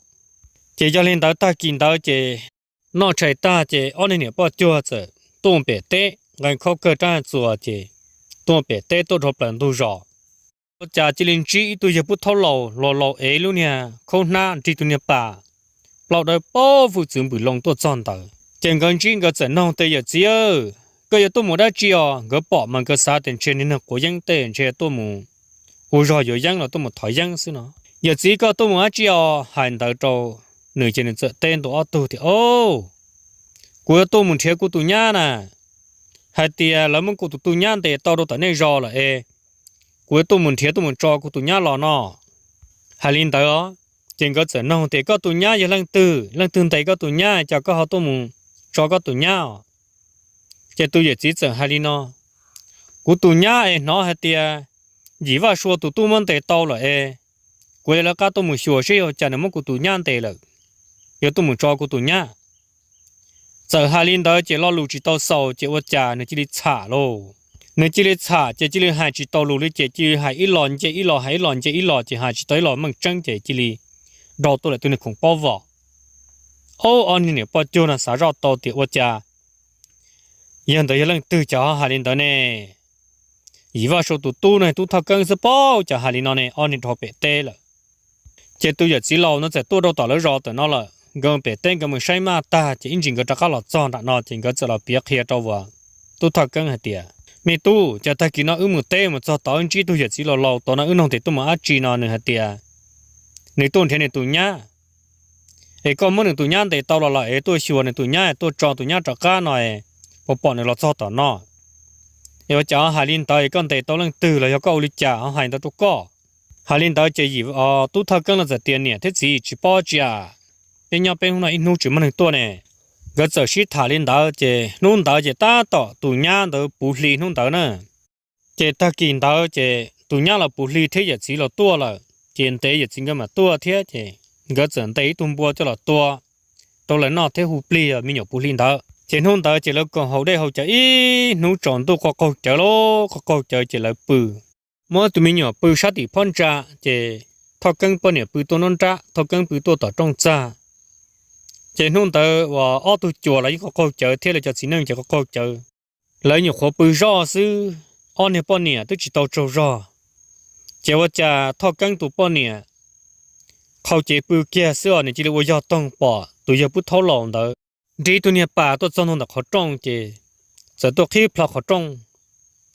Ces yog li ntawd tag kis ntawd ces noj tshais tag ces ob niag niam poj cuag txawm tuaj pem teb nqee khaub kawg rab txuas ces tuaj pem teb tuaj dhau plaws ntug zos. Ua cas cia li ntsib ib tug yawg pub thaub laus, laus laus ev lub niag khaub hnab nrig tus niag pas, plaub dawb paug hwj txwv npws loo tuaj txog ntawd. Ces nkawd ntsib nkawd txawm noog tias, Yawm txiv, koj yuav tuaj mus dab tsi os? Nkawd pom mas nkawd xav tias ntshe niag neeg quav yeeb tej ntshe tuaj mus ua zog yuav yeeb los tuaj mus thov yeeb xwb no. Yawm txiv, koj tuaj mus dab tsi os? Hais ntawd rau nws ces nws txawm teb ntua ob tug tias, Au, kuv yuav tuaj mus nrhiav kuv tus nyab na. Hais tias lawv muab kuv tus tus nyab ntes tau rau tom nej zos lawm es kuv yuav tuaj mus nrhiav tuaj mus tso kuv tus nyab los no. Hais li ntawd, ces nkawd txawm noog tias, Koj tus nyab yog leej twg? Leej twg ntes koj tus nyab, cas koj ho tuaj mus tso koj tus nyab os? Ces tus yawm txiv txawm hais li no, Kuv tus nyab es hnov hais tias Yim Vaj Sua tus tub muab ntes tau lawm es kuv yuav lawv qab tuaj mus xyuas seb ua cas nws muab kuv tus nyab ntes lawm, yuav tuaj mus tso kuv tus nyab. Txawm hais li ntawd ces lo lus tsis tau xaus ces ua cas nws cia li txham lauj. Nws cia li txham ces cia li hais tsis tau lus li ces cia li hais ib los nce ib los, hais ib los nce ib los ces hais tsis tau ib los meej tseeb ces cia li dhau tuaj lawm tus niag khoom pob vos. Ob, ob niag niam poj cuag no xav zoj tau tias ua cas yog ntawd yog leej twg cas ho hais li ntawd ne? Yim Vaj Sua tus tub no, tub Thoj Keeb xwb paub cas hais li no ne, ob niag dhau pem teb lawm. Ces tus yawm txiv laus no txawm tuaj rau tom lawv zos tawm no lawm, nkawd pem teb nkawd mus saib maj tag ces ib ntsis nkawd rov qab los txog nram no ces nkawd txawm los piav qhia rau uas tub Thoj Keeb hais tias, Me tub, cas tag kis no wb mus teb mus txog tod wb ntsib tug yawm txiv laus laus tod no wb noog tias tuaj mus dab tsi no nws hais tias nws tuaj nrhiav nws tus nyab, es koj muab nws tus nyab ntes tau los lawm es tuaj xyuas nws tus nyab es tuaj tso tus nyab rov qab no es puas pom nws los txog tom no. Es ua cas ho hais li ntawd es koj ntes tau leej twg los yog koj ua li cas ho hais ntawd rau koj? Hais li ntawd ces Yim, tub Thoj Keeb no txawm tias, Niam thiab txiv, tsis paub tsi as, peb nyob peb hnub no ib hnub tsis muaj neeg tuaj ne. Nkawd txawm sib tham li ntawd ces hnub ntawd ces tab tom tus nyab ntawd puv hli hnub ntawd na. Ces tag kis ntawd ces tus nyab los puv hli thiab yawm txiv los tuaj lawm ces ntev yawm txiv nkawd mam tuaj thiab ces nkawd txawm ntes ib tug npua coj los tua rau lawv noj thiab hu plig me nyuam puv hli ntawd. Ces hnub ntawd ces lawv koom haus dej haus cawv ib hnub tsaus ntuj qaug qaug cawv lauj, qaug qaug cawv ces lawv pw. Muab tus me nyuam pw sab tim phab ntsa ces Thoj Keeb poj niam pw tuaj nruab nrab, Thoj Keeb pw tuaj tom rooj txag. Ces hnub ntawd uas ob tug cuas los yeej qaug qaug cawv thiab lawv cov txiv neej ces qaug qaug cawv, lawv nyuam qhuav pw zoj xwb, ob niag poj niam twb tsis tau tsaug zog. Ces ua cas Thoj Keeb tus poj niam qhau cev pw kiag xwb os nws cia li ua yog toog pom tus yawg pub thaub laus ntawd nrig tus niag pas tuaj txog ntua ntawm qhov rooj ces txawm tuaj qhib plho qhov rooj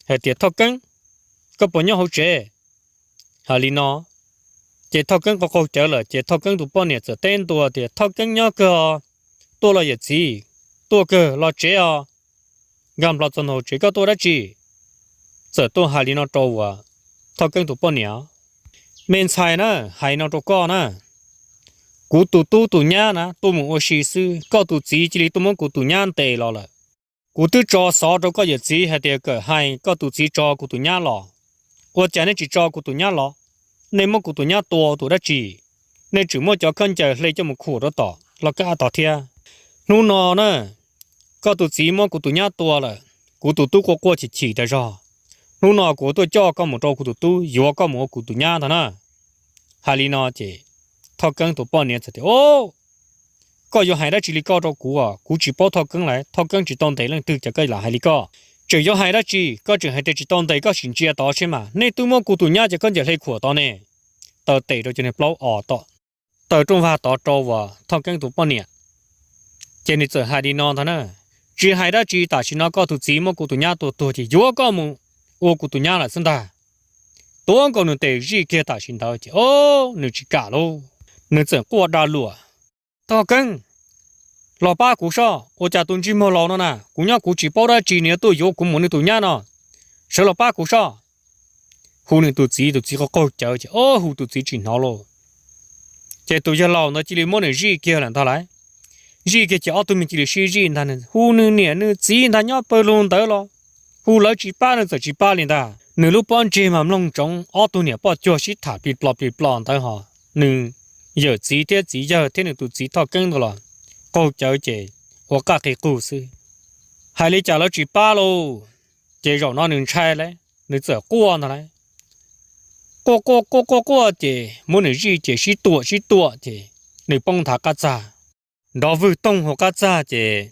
hais tias, Thoj Keeb, koj puas nyob hauv tsev? Hais li no ces Thoj Keeb qaug qaug cawv lawm ces Thoj Keeb tus poj niam txawm teb ntua tias, Thoj Keeb nyob kawg os, tuaj los yawm txiv, tuaj kawg los tsev os, nkag nplo txog ntua hauv tsev koj tuaj dab tsi? Txawm tuaj hais li no rau uas Thoj Keeb tus poj niam, Me ntxhais na, hais no rau koj na, kuv tus tub tus nyab na tuaj mus ua si xwb, koj tus txiv cia li tuaj muab kuv tus nyab ntes los lawm. Kuv twb tso xov rau koj yawm txiv hais tias kom hais koj tus txiv tso kuv tus nyab los, ua cas nej tsis tso kuv tus nyab los? Nej muab kuv tus nyab tua tus dab tsi? Nej tseem muab cov khaub ncaws hle coj mus khuam rau tom laj kab tod thiab. Hnub no na, koj tus txiv muab kuv tus nyab tua lawm, kuv tus tub quaj quaj chim chim tas zog. Hnub no kuv tuaj coj koj mus rau kuv tus tub, yuav koj mus ua kuv tus nyab ntag na. Hais li no ces Thoj Keeb tus poj niam txawm tias, Koj yuav hais dab tsi li koj rau kuv os? Kuv tsis paub Thoj Keeb lawm, Thoj Keeb tsis tau ntes leej twg ces koj lam hais li koj. Tseem yuav hais dab tsi? Koj tseem hais tias tsis tau ntes, koj sim ntsia tod seb mas, nej twb muab kuv tus nyab cov khaub ncaws hle khuam tod ne. Taw tes rau cov niag plaub os tom taw rooj vag tod rau uas Thoj Keeb tus poj niam. Ces nws txawm hais li no ntag na, Tsis hais dab tsi, tam sim no koj tus txiv muab kuv tus nyab tua tuag ces yuav koj mus ua kuv tus nyab lawm xwb ntag. Tuav nkaus nws tes zij kiag tam sim ntawd ces, o, nws tsis kam lauj, nws txawm quaj da luam, Thoj Keeb, los pab kuv soj, ua cas tus ntsej muag laus no na, kuv nyob kuv tsis paub dab tsi nws yuav tuaj yuav kuv mus nws tus nyab no, sawv los pab kuv soj. Hu nws tus txiv, tus txiv qaug qaug cawv ces, o, hu tus txiv tsis hnov lauj. Ces tus yawg laus ntawd cia li muab nws zij kiag lawm ntag lauj. Zij kiag ces ob tug me cia li sib zij ntag, hu nws niam nws txiv ntag nyob pawg lug ntawd los hu lawv tsis pab nws txawm tsis pab li ntag. Nws lub pob ntseg mas mloog ntsoov ob tug niam poj cuag sib tham plig plo plig plo ntawd ho nws yawm txiv thiab txiv yawg thiab nws tus txiv Thoj Keeb ntawd los qaug cawv ces ua qaj qi qug xwb. Hais li cas lawv tsis pab lauj, ces zaum no nws ntshai lauj, nws txawm quaj ntag lauj. Quaj quaj quaj quaj quaj ces muab nws zij ces sib tuam sib tuam ces nws poob nthav qab txag, nrov vwg toog hauv qab txag ces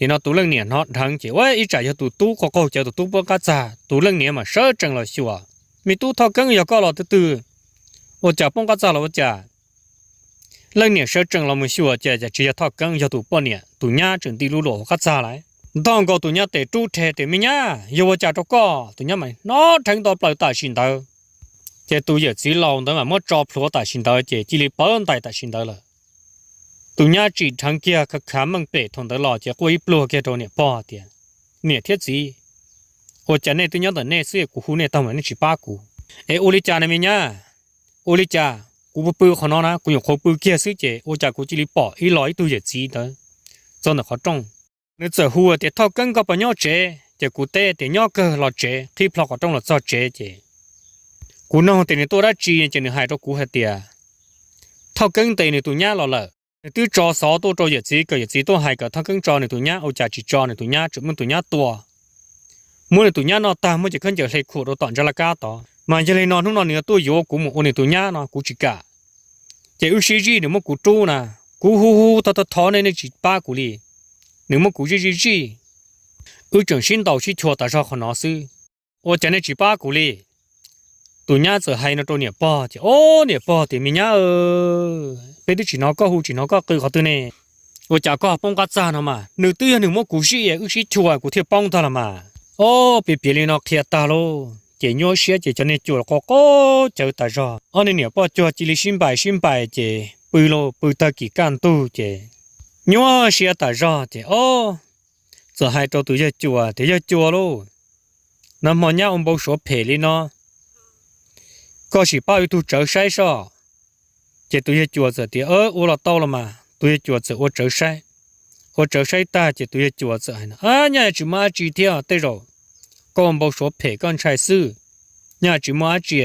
Nim no tus leej niam hnov dheev ces ua ib tsam yog tus tub qaug qaug cawv, tus tub poob qab txag, tus leej niam mas sawv tsees los xyuas, me tub, Thoj Keeb, yog koj los twb twg? Ua cas poob qab txag los ua cas? Leej niam sawv tsees los mus xyuas ces tsis yog Thoj Keeb, yog tus poj niam tus nyab tseem nti lub luam hauv qab txag lawm. Ntog nkaus tus nyab tes rub rhe tias, Me nyab, yog ua cas rau koj? Tus nyab mas hnov dheev nto plaws tam sim ntawd. Ces tus yawm txiv laus ntawd mas muab tso plhuav tam sim ntawd ces cia li pawv ntais tam sim ntawd lawm. Tus nyab tsim dheev kiag khav khav meej pem thaum ntawd los ces quaj ib pluag kiag rau niam pog tias, Niam thiab txiv, ua cas nej twb nyob ntawm nej xwb, kuv hu nej tag mas nej tsis pab kuv? Es ua li cas na me nyab? Ua li cas? Kuv pw pw qhov no na, kuv nyuam qhuav pw kiag xwb ces ua cas kuv cia li pom ib los ib tug yawm txiv ntawd txog ntawm qhov rooj. Nws txawm hu tias, Thoj Keeb, koj puas nyob tsev? Ces kuv teb tias, Nyob kawg, los tsev. Qhib plho qhov rooj los txog tsev ces kuv nug tias nws tuaj dab tsi ces nws hais rau kuv hais tias Thoj Keeb ntes nws tus nyab los lawm. Nws twb tso xov tuaj rau yawm txiv kom yawm txiv tuaj hais kom Thoj Keeb tso nws tus nyab, ua cas tsis tso nws tus nyab, tseem muab tus nyab tua, muab nws tus nyab noj tag muab cov khaub ncaws hle khuam rau tom ntsa laj kab tod. Mas yog li no hnub no nws yuav tuaj yuav kuv mus ua nws tus nyab no kuv tsis kam. Ces wb sib zij, nws muab kuv rub na, kuv hu hu thov thov thov nej, nej tsis pab kuv li. Nws muab kuv zij zij zij, wb tseem sib ntaus sib chua tas zog qhov no xwb. Ua cas nej tsis pab kuv li? Tus nyab txawm hais no rau niam pog ces, Ob, niam pog tias, Me nyab, peb twb tsis hnov koj hu tsis hnov koj qw qhov twg ne, ua cas koj poob qab txag no mas? Nws twb yog nws muab kuv zij wb sib chua kuv thiaj poob ntag los mas. Ob, piav piav li no qhia tag lauj ces nyuaj siab ces cov niag cuas quaj quaj cawv tas zog, ob niag niam poj cuag cia li sib npais sib npais ces pw lauj, pw tag kis kaj ntug ces nyuaj siab tas zog ces ob, txawm hais rau tus yawg cuas tias, Yawg cuas lauj, nag hmo nyab ua npau suav phem li no, koj sim pab ua ib tug tsawv saib soj. Ces tus yawg cuas txawm tias, Ua los tau los mas. Tus yawg cuas txawm ua tsawv saib. Ua tsawv saib tag ces tus yawg cuas txawm hais no, Ab, nyaj tsis muaj dab tsi thiab, tej zaum koj ua npau suav phem koj ntshai xwb, nyaj tsis muaj dab tsi.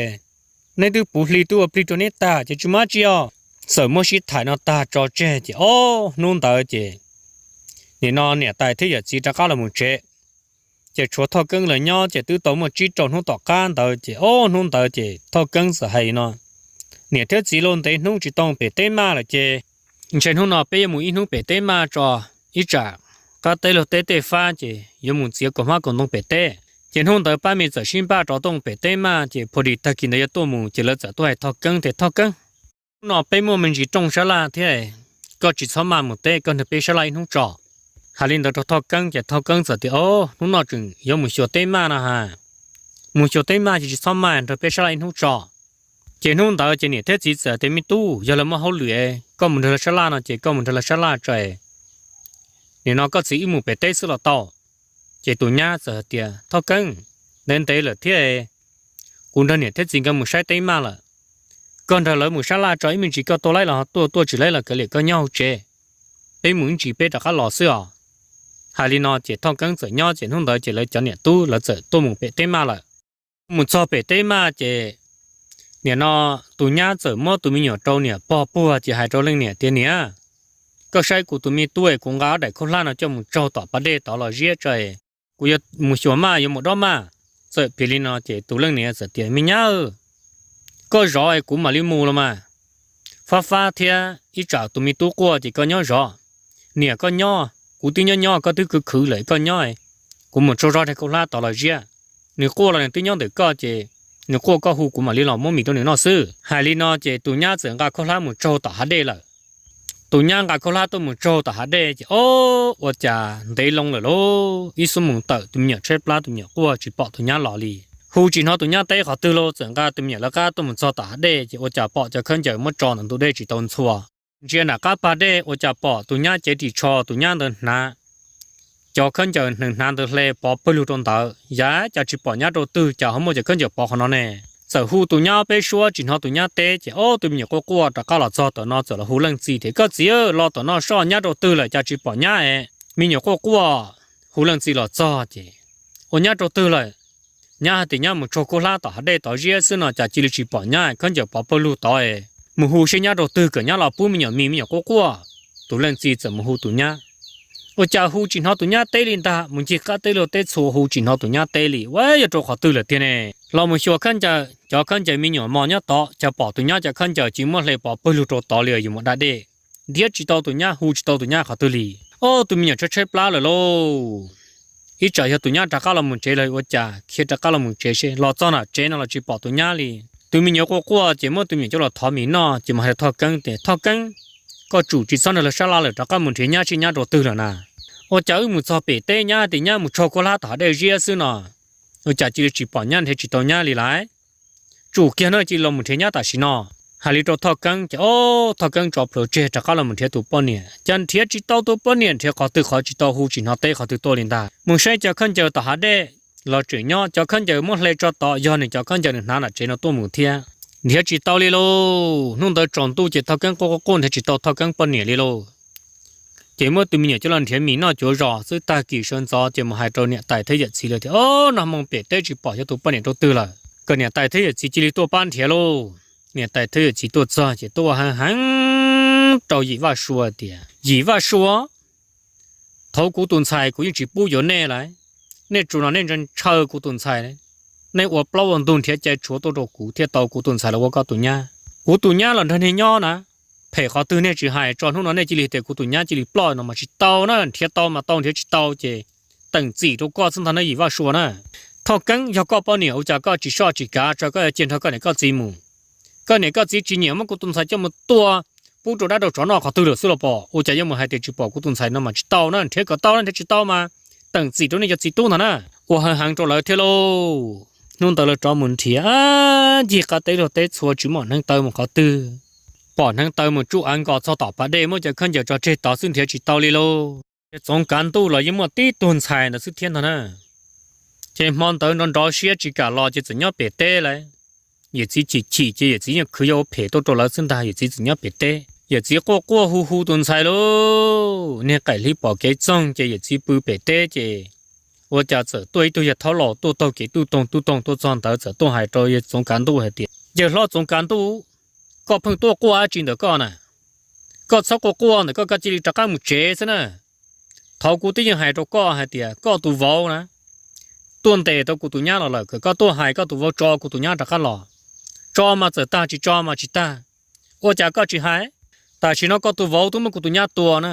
Neb twb puv hli twb ua plig rau neb tag ces tsis muaj dab tsi os. Txawm muab sib tham no tag tso tseg ces ob hnub ntawd ces nim no niam tais thiab yawm txiv rov qab los mus tsev. Ces tshuav Thoj Keeb lawv nyob ces twb tau muaj tsib rau hnub tom qab ntawd ces ob hnub ntawd ces Thoj Keeb txawm hais no, Niam thiab txiv lauj, ntev hnub tsis tau pem teb maj lawm ces ntshe hnub no peb yuav mus ib hnub pem teb maj tso, ib tsam qab teb luag teb tej fab ces yuav mus txiav kaus hmab kaus ntoo pem teb. Ces hnub ntawd pab me txawm sib npaj rov tuaj pem teb maj ces phuj dim tag kis ntawd yuav tuaj mus ces lawv txawm tuaj hais Thoj Keeb tias, Thoj Keeb, hnub no peb muaj me ntsis rooj sab laj thiab, koj tsis txhob maj mus teb, koj nrog peb sab laj ib hnub tso. Hais li ntawd rau Thoj Keeb ces Thoj Keeb txawm tias, Ob, hnub no tseem yuav mus xyuas teb maj no ha. Mus xyuas teb maj ces tsis txhob maj, nrog peb sab laj ib hnub tso. Ces hnub ntawd ces niam thiab txiv txawm tias, Me tub, yog lawv muaj hauj lwm koj mus nrog lawv sab laj no ces koj mus nrog lawv sab laj tso. Nim no koj txiv wb mus pem teb xwb los tau. Ces tus nyab txawm hais tias, Thoj Keeb, ntev ntev lawm thiab, kuv nrog niam thiab txiv nkawd mus saib teb maj lawm. Koj nrog lawv mus sab laj tso, ib me ntsis koj tuaj laib los tuaj, tuaj tsis laib los kav liam koj nyob hauv tsev. Peb mus ib ntsis peb rov qab los xwb os. Hais li no ces Thoj Keeb txawm nyob ces hnub ntawd ces lawv cov niam tub lawv txawm tuaj mus pem teb maj lawm. Mus txog pem teb maj ces nim no tus nyab txawm muab tus me nyuam rau niam pog puag ces hais rau leej niam tias, Niam, koj saib kuv tus me tub es kuv nqa ob daim khaub hlab no coj mus tsaug tom pas dej tod los ziab tso, kuv yuav mus xyuas maj, yuav mus dob maj. Txawm piav li no ces tus leej niam txawm tias, Me nyab, koj zov es kuv mam li mus los mas. Fab fab thiab ib tsam tus me tub quaj ces koj nyob zov. Niam koj nyob, kuv twb nyob nyob koj twb khwv khwv lawm koj nyob, kuv mus tsaug zog daim khaub hlab tod los ziab. Nws quaj los nws twb nyob ntawm koj ces nws quaj koj hu kuv mam li los muab mis rau nws noj xwb. Hais li no ces tus nyab txawm nqa khaub hlab mus tsaug tom hav dej lawm. Tus nyab nqa khaub hlab tuaj mus tsaug tom hav dej ces ob, ua cas ntev loo lawm lauj, ib xuab moos tawm tus me nyuam tshaib plab tus me nyuam quaj tsis pom tus nyab los li. Hu tsis hnov tus nyab teb qhov twg lauj, txawm nqa tus me nyuam lawv qab tuaj mus txog tom hav dej ces ua cas pom cov khaub ncaws muab tso ntawm ntug dej tsis tau ntxhua. Ntsia nram qab pas dej ua cas pom tus nyab cev ris tsho tus nyab ntawd hnav cov khaub ncaws nws hnav ntawd hle pov pawg lug rau ntawd, yam cas tsis pom nyab rau twg, cas ho muaj cov khaub ncaws pov qhov no ne. Txawm hu tus nyab peb suab tsis hnov tus nyab teb ces ob, tus me nyuam quaj quaj rov qab los txog tom no txawm los hu leej txiv tias, Koj txiv, los tom no soj, nyab rau twg lawm, cas tsis pom nyab es? Me nyuam quaj quaj. Hu leej txiv los txog ces, Ua, nyab rau twg lawm? Nyab hais tias nyab mus tsaug khaub hlab tom hav dej tod ziab xwb no, cas cia li tsis pom nyab, khaub ncaws pov pawg lug tod es. Mus hu seb nyab rau twg kom nyab los pub me nyuam mis, me nyuam quaj quaj. Tus leej txiv txawm mus hu tus nyab, ua cas hu tsis hnov tus nyab teb li ntag, mus ncig qab teb luag teb txhua hu tsis hnov tus nyab teb li, ua, yog rau qhov twg lawm tiag ne? Los mus xyuas khaub ncaws, cov khaub ncaws me nyuam mos nyob tod, cas pom tus nyab cov khaub ncaws tsis muab hle pov pawg lug rau tod li, yuav mus da dej. Ntiab tsis tau tus nyab, hu tsis tau tus nyab qhov twg li. Ob, tus me nyuam tshaib tshaib plab lawm lauj. Ib tsam yog tus nyab rov qab los mus tsev los ua cas, khiav rov qab los mus tsev seb. Los txog nram tsev no los tsis pom tus nyab li. Tus me nyuam quaj quaj ces muab tus me nyuam coj los thov mis noj ces mus hais rau Thoj Keeb tias, Thoj Keeb, koj tsum tsis txhob nrog lawv sab laj lawm, rov qab mus nrhiav nyab seb nyab rau twg lawm na. Ua cas wb mus txog pem teb nyab tias nyab mus tsho kua hlab tom hav dej ziab xwb no. Ua cas cia li tsis pom nyab, nrhiav tsis tau nyab li lawm? Tsum kiag no cia li los mus nrhiav nyab tam sim no. Hais li rau Thoj Keeb ces ob, Thoj Keeb tso plhuav tseg rov qab los mus nrhiav tus poj niam. Cas nrhiav tsis tau tus poj niam, nrhiav qhov twg qhov tsis tau, hu tsis hnov teb qhov twg tuaj li ntag. Mus saib cov khaub ncaws tom hav dej los tseem nyob, cov khaub ncaws muab hle tso tod, yog nws cov khaub ncaws nws hnav nram tsev no tuaj mus thiab. Nrhiav tsis tau li lauj. Hnub ntawd tsaus ntuj ces Thoj Keeb quaj quaj quaj, nrhiav tsis tau Thoj Keeb poj niam li lauj. Ces muab tus me nyuam coj los nrhiav mis noj cuav zos xwb. Tag kis sawv ntxov ces mus hais rau niam tais thiab yawm txiv lawv tias, Ob, nag hmo pem teb tsis pom yog tus poj niam rau twg lawm. Kom niam tais thiab yawm txiv cia li tuaj pab nrhiav lauj. Niam tais thiab yawm txiv tuaj txog ces tuaj ua heev heev rau Yim Vaj Sua tias, Yim Vaj Sua, thaum kuv tus ntxhais kuv yeej tsis pub yuav nej lawm. Nej tsuas no nej ntshaw kuv tus ntxhais, nej ua plaub ua ntug nrhiav cai tshuav tuaj rau kuv thiaj tau kuv tus ntxhais los ua koj tus nyab. Kuv tus nyab los nrog nej nyob na, phem qhov twg nej tsis hais, tso hnub no nej cia li tias kuv tus nyab cia li ploj no mas tsis tau na, nrhiav tau mas tau, nrhiav tsis tau ces teem txim rau koj xwb ntag na Yim Vaj Sua na. Thoj Keeb, yog koj poj niam ua cas koj tsis soj tsis kav tso, koj yuav cia nrog koj niam koj txiv mus? Koj niam koj txiv tsis nyiam muab kuv tus ntxhais coj mus tua pub rau dab rau tsov noj qhov twg lawm xwb los pom? Ua cas yuav mus hais tias tsis pom kuv tus ntxhais no mas tsis tau na, nrhiav kom tau na, nrhiav tsis tau mas teem txim rau nej cov txiv tub ntag na. Ua heev heev rau lawv thiab lauj. Hnub ntawd lawv rov mus nrhiav, ncig qab teb luag teb txhua tsis muaj neev taw mus qhov twg. Pom neev taw mus tsuj av nkos txog tom pas dej, muab cov khaub ncaws tso tseg tod xwb, nrhiav tsis tau li lauj. Ces Txoov Kav Ntuj los yeej muaj tib tug ntxhais ntawd xwb thiab ntag na. Ces hmo ntawd nrov nrov siab tsis kam los ces txawm nyob pem teb lawm. Yawm txiv chim chim ces yawm txiv yeej khwv yuav ua phem tuaj rau lawv xwb ntag, yawm txiv txawm nyob pem teb. Yawm txiv quaj quaj hu hu tus ntxhais lauj, niag qaim hlib pom kev txoog ces yawm txiv pw pem teb ces ua cas txawm tuaj ib tug yawg thaub laus tuaj taug kev tub toog tub toog tuaj txog ntawd txawm tuaj hais rau yawg Txoov Kav Ntuj hais tias, Yawg hlob Txoov Kav Ntuj, koj pheej tuaj quaj dab tsi ntawm koj na? Koj txhob quaj quaj ntawm koj, koj cia li rov qab mus tsev xwb na. Thaum kuv twb yeej hais rau koj hais tias koj tus vauv na tuaj ntes tau kuv tus nyab los lawm, kom koj tuaj hais koj tus vauv tso kuv tus nyab rov qab los. Tso mas txawm tag, tsis tso mas tsis tag. Ua cas koj tsis hais? Tam sim no koj tus vauv twb muab kuv tus nyab tua na,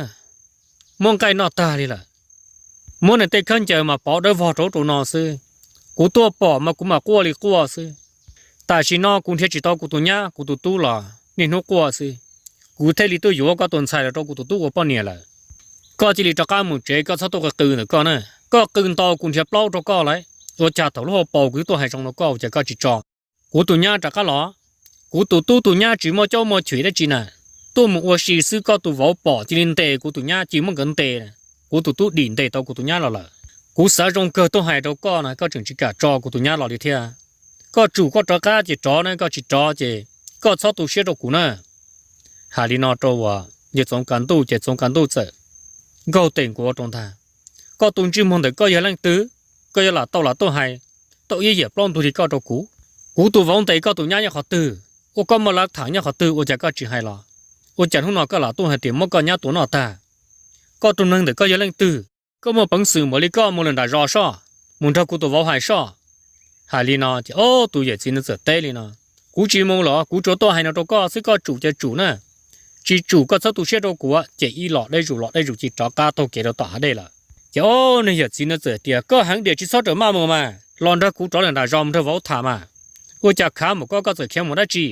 muab nqaij noj tag li lawm. Muab nws tej khaub ncaws mas pov dawb vog rau ub rau no xwb. Kuv tuaj pom mas kuv mam quaj li quaj xwb. Tam sim no kuv nrhiav tsis tau kuv tus nyab kuv tus tub los niaj hnub quaj xwb. Kuv thiaj li tuaj yuav koj tus ntxhais los rau kuv tus tub ua poj niam lawm. Koj cia li rov qab mus tsev, koj txhob tuaj qw qw ntawm koj na. Koj qw ntau kuv nrhiav plaub rau koj lawm. Ua cas thaum lub hauv paus kuv twb tuaj hais zoo rau koj ua cas koj tsis tso kuv tus nyab rov qab los? Kuv tus tub tus nyab tsis muaj caub muaj chwm dab tsi na, tuaj mus ua si xwb koj tus vauv pom cia li ntes kuv tus nyab, cia li muab nkawd ntes. Kuv tus tub dim ntes tau kuv tus nyab los lawm. Kuv xav zoo kawg tuaj hais rau koj na, koj tseem tsis kam tso kuv tus nyab los li thiab. Koj tsum koj rov qab ces rov na, koj tsis rov ces koj txhob tu siab rau kuv na. Hais li no rau yawg Txoov Kav Ntuj ces Txoov Kav Ntuj txawm nkaug tes nkuav rau ntag. Koj tus ntsej muag ntawm koj yog leej twg? Koj yuav lam tau lam tuaj hais tau ib yam plaub ntug li koj rau kuv? Kuv tus vauv ntes koj tus nyab nyob qhov twg? Ua koj muaj lav tham nyob qhov twg ua cas koj tsis hais los? Ua cas hnub no koj lam tuaj hais tias muab koj nyab tua noj tag? Koj tus neeg ntawm koj yog leej twg? Koj muaj peev xwm npaum li koj mus lawm nram zos soj, mus nrog kuv tus vauv hais soj. Hais li no ces ob, tus yawm txiv no txawm teb li no, Kuv tsis mus los, kuv tsuas tuaj hais no rau koj xwb, koj tsum ces tsum na, tsis tsum koj txhob tu siab rau kuv. Ces ib los deb zus los deb zus ces rov qab taug kev rau tom hav dej lawm. Ces ob, niag yawm txiv no txawm tias, Koj heev diam, tsis txhob rawm maj mus mas, los nrog kuv rov lawm nram zos mus nrog vauv tham mas. Ua cas khav mus koj, koj txawm khiav mus dab tsi?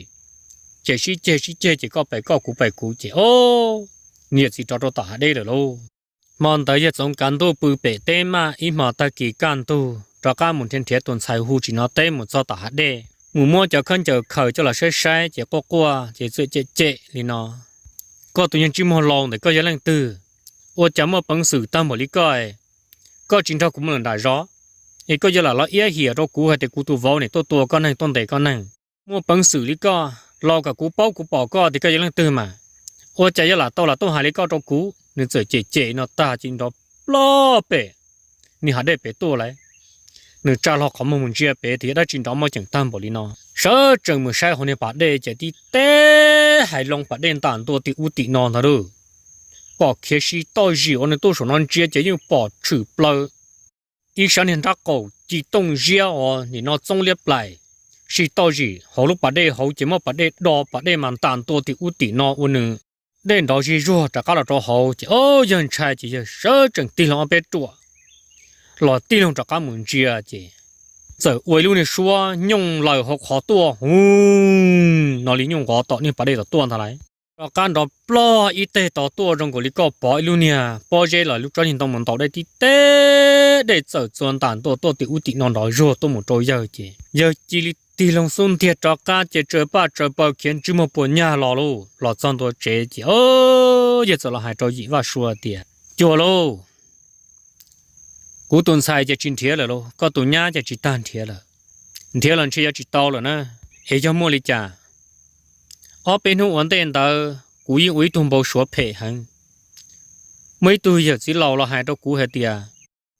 Ces sib ceg sib ceg ces koj pem koj kuv pem kuv ces ob, niag yawm txiv rov rau tom hav dej lawm lauj. Hmo ntawd yawg Txoov Kav Ntuj pw pem teb maj ib hmo, tag kis kaj ntug rov qab mus nrhiav nrhiav tus ntxhais hu tsis hnov teb mus txog tom hav dej, mus muab cov khaub ncaws khaws coj los saib saib ces quaj quaj ces txawm cem cem li no, Koj tus yawg ntsej muag laus ntawm koj yog leej twg? Ua cas muaj peev xwm tag npaum li koj, koj tsis nrog kuv mus lawm nram zos, es koj yuav lam los iab hiam rau kuv hais tias kuv tus vauv nim tuaj tua koj neeg tuaj ntes koj neeg? Muaj peev xwm li koj los kom kuv paub kuv pom koj tias koj yog leej twg mas. Ua cas yuav lam tau lam tuaj hais li koj rau kuv? Nws txawm cem cem no tag ces nrov ploj pem niag hav dej pem tuaj lawm. Nws tsa hlo qhov muag mus ntsia pem tias yog dab tsi nrov muaj ceem tag npaum li no. Sawv tsees mus saib hauv niag pas dej ces tib teb hais loo pas dej ntam ntua tim ub tim no ntag lauj. Pom khiav si toj zis uas nws tuaj saum no ntsia ces yeej pom tshwm plaws ib sab niag nrab qaum ci tooj ziab uas nim no txoob liab plais. Si toj zis hauv lub pas dej hauv ces muab pas dej do pas dej mas ntam ntua tim ub tim no ua nws dej nrov zig zuag rov qab los rau hauv ces ob yawg ntshai ces yawg sawv tsees tig loo ob peb ruam los tig loo rov qab mus ntsia ces txawm ua ib lub niag suab nyooj laws hauv qhov tuaj hu no li nyuj nqov tom niag pas dej tom tuaj ntag lauj. Rov qab nrov plog ib teg tod tuaj zoo nkaus li koj pov ib lub niag pob zeb los lub tsob niag ntoo mus ntaus dej tib teb, dej txawm txua ntas ntua tuaj tim ub tim no nrov zuag tuaj mus rau yawg ces yawg cia li tig loo xub ntiag rov qab ces tsaws paj tsaws paws khiav ntsej muag puas nyag los lauj. Los txog ntua tsev ces yawg txawm los hais rau Yim Vaj Sua tias, Cuag lauj, kuv tus ntxhais ces tsis nrhiav lawm lauj, koj tus nyab ces tsis tag nrhiav lawm. Nrhiav los ntshe yuav tsis tau lawm na. Es yog muaj li cas? Ob peb hnub ua ntej ntawd kuv yeej ua ib tug npau suav phem heev. Muaj ib tug yawm txiv laus los hais rau kuv hais tias,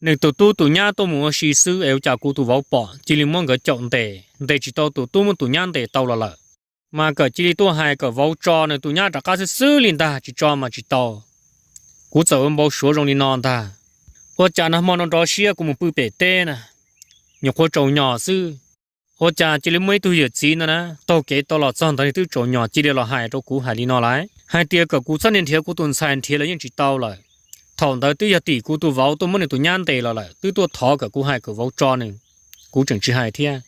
nws tus tub tus nyab tuaj mus ua si xwb es ua cas kuv tus vauv pom cia li muab nkawd caum ntes, ntes tsis tau tus tub muab tus nyab ntes tau los lawm. Mas kawm cia li tuaj hais kom vauv tso nws tus nyab rov qab xwb xwb li ntag, tsis tso mas tsis tau. Kuv txawm ua npau suav zoo li no ntag. Ua cas nag hmo no nrov siab kuv mus pw pem teb na, nyuam qhuav tsaus nyos xwb, ua cas cia li muaj ib tug yawm txiv no na taug kev tau los txog ntawd nws twb tsaus nyos cia li los hais rau kuv hais li no lawm, hais tias kom kuv txhob niag nrhiav kuv tus ntxhais, nrhiav los yeej tsis tau lawm. Thaum ntawd twb yog tim kuv tus vauv tuaj muab nws tus nyab ntes los lawm, twb tuaj thov kom kuv hais kom vauv tso nws, kuv tseem tsis hais thiab.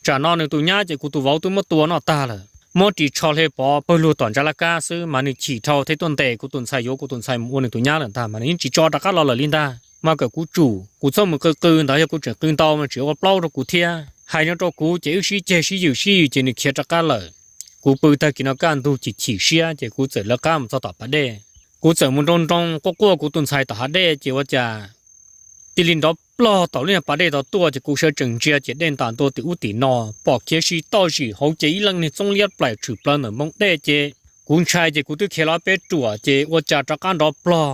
Tsam no nws tus nyab ces kuv tus vauv twb muab tua noj tag lawm, muab ris tsho hle pov pawg lug tom ntsa laj kab xwb mas nws chim dhau thiaj tuaj ntes kuv tus ntxhais, yuav kuv tus ntxhais mus ua nws tus nyab lawm ntag, mas nws yeej tsis tso rov qab los lawm li ntag. Mas kom kuv tsum, kuv txhob mus qw qw ntawd, yog kuv tseem qw ntau mas tsis ua plaub rau kuv thiab. Hais no rau kuv ces wb sib ceg sib yws sib yws ces nws khiav rov qab lawm. Kuv pw tag kis no kaj ntug chim chim siab ces kuv txawm lawv qab mus txog tom pas dej. Kuv txawm mus nroo nroo quaj quaj kuv tus ntxhais tom hav dej ces ua cas cia li nrov plog tom lub niag pas dej tod tuaj ces kuv sawv tsees ntsia ces dej ntas ntua tim ub tim no, pom khiav si toj zim hauv ces ib leej niag txob liab plaim tshwm plaws ntawm npoo dej ces kuv ntshai ces kuv twb khiav los peb ruam ces ua cas rov qab nrov plog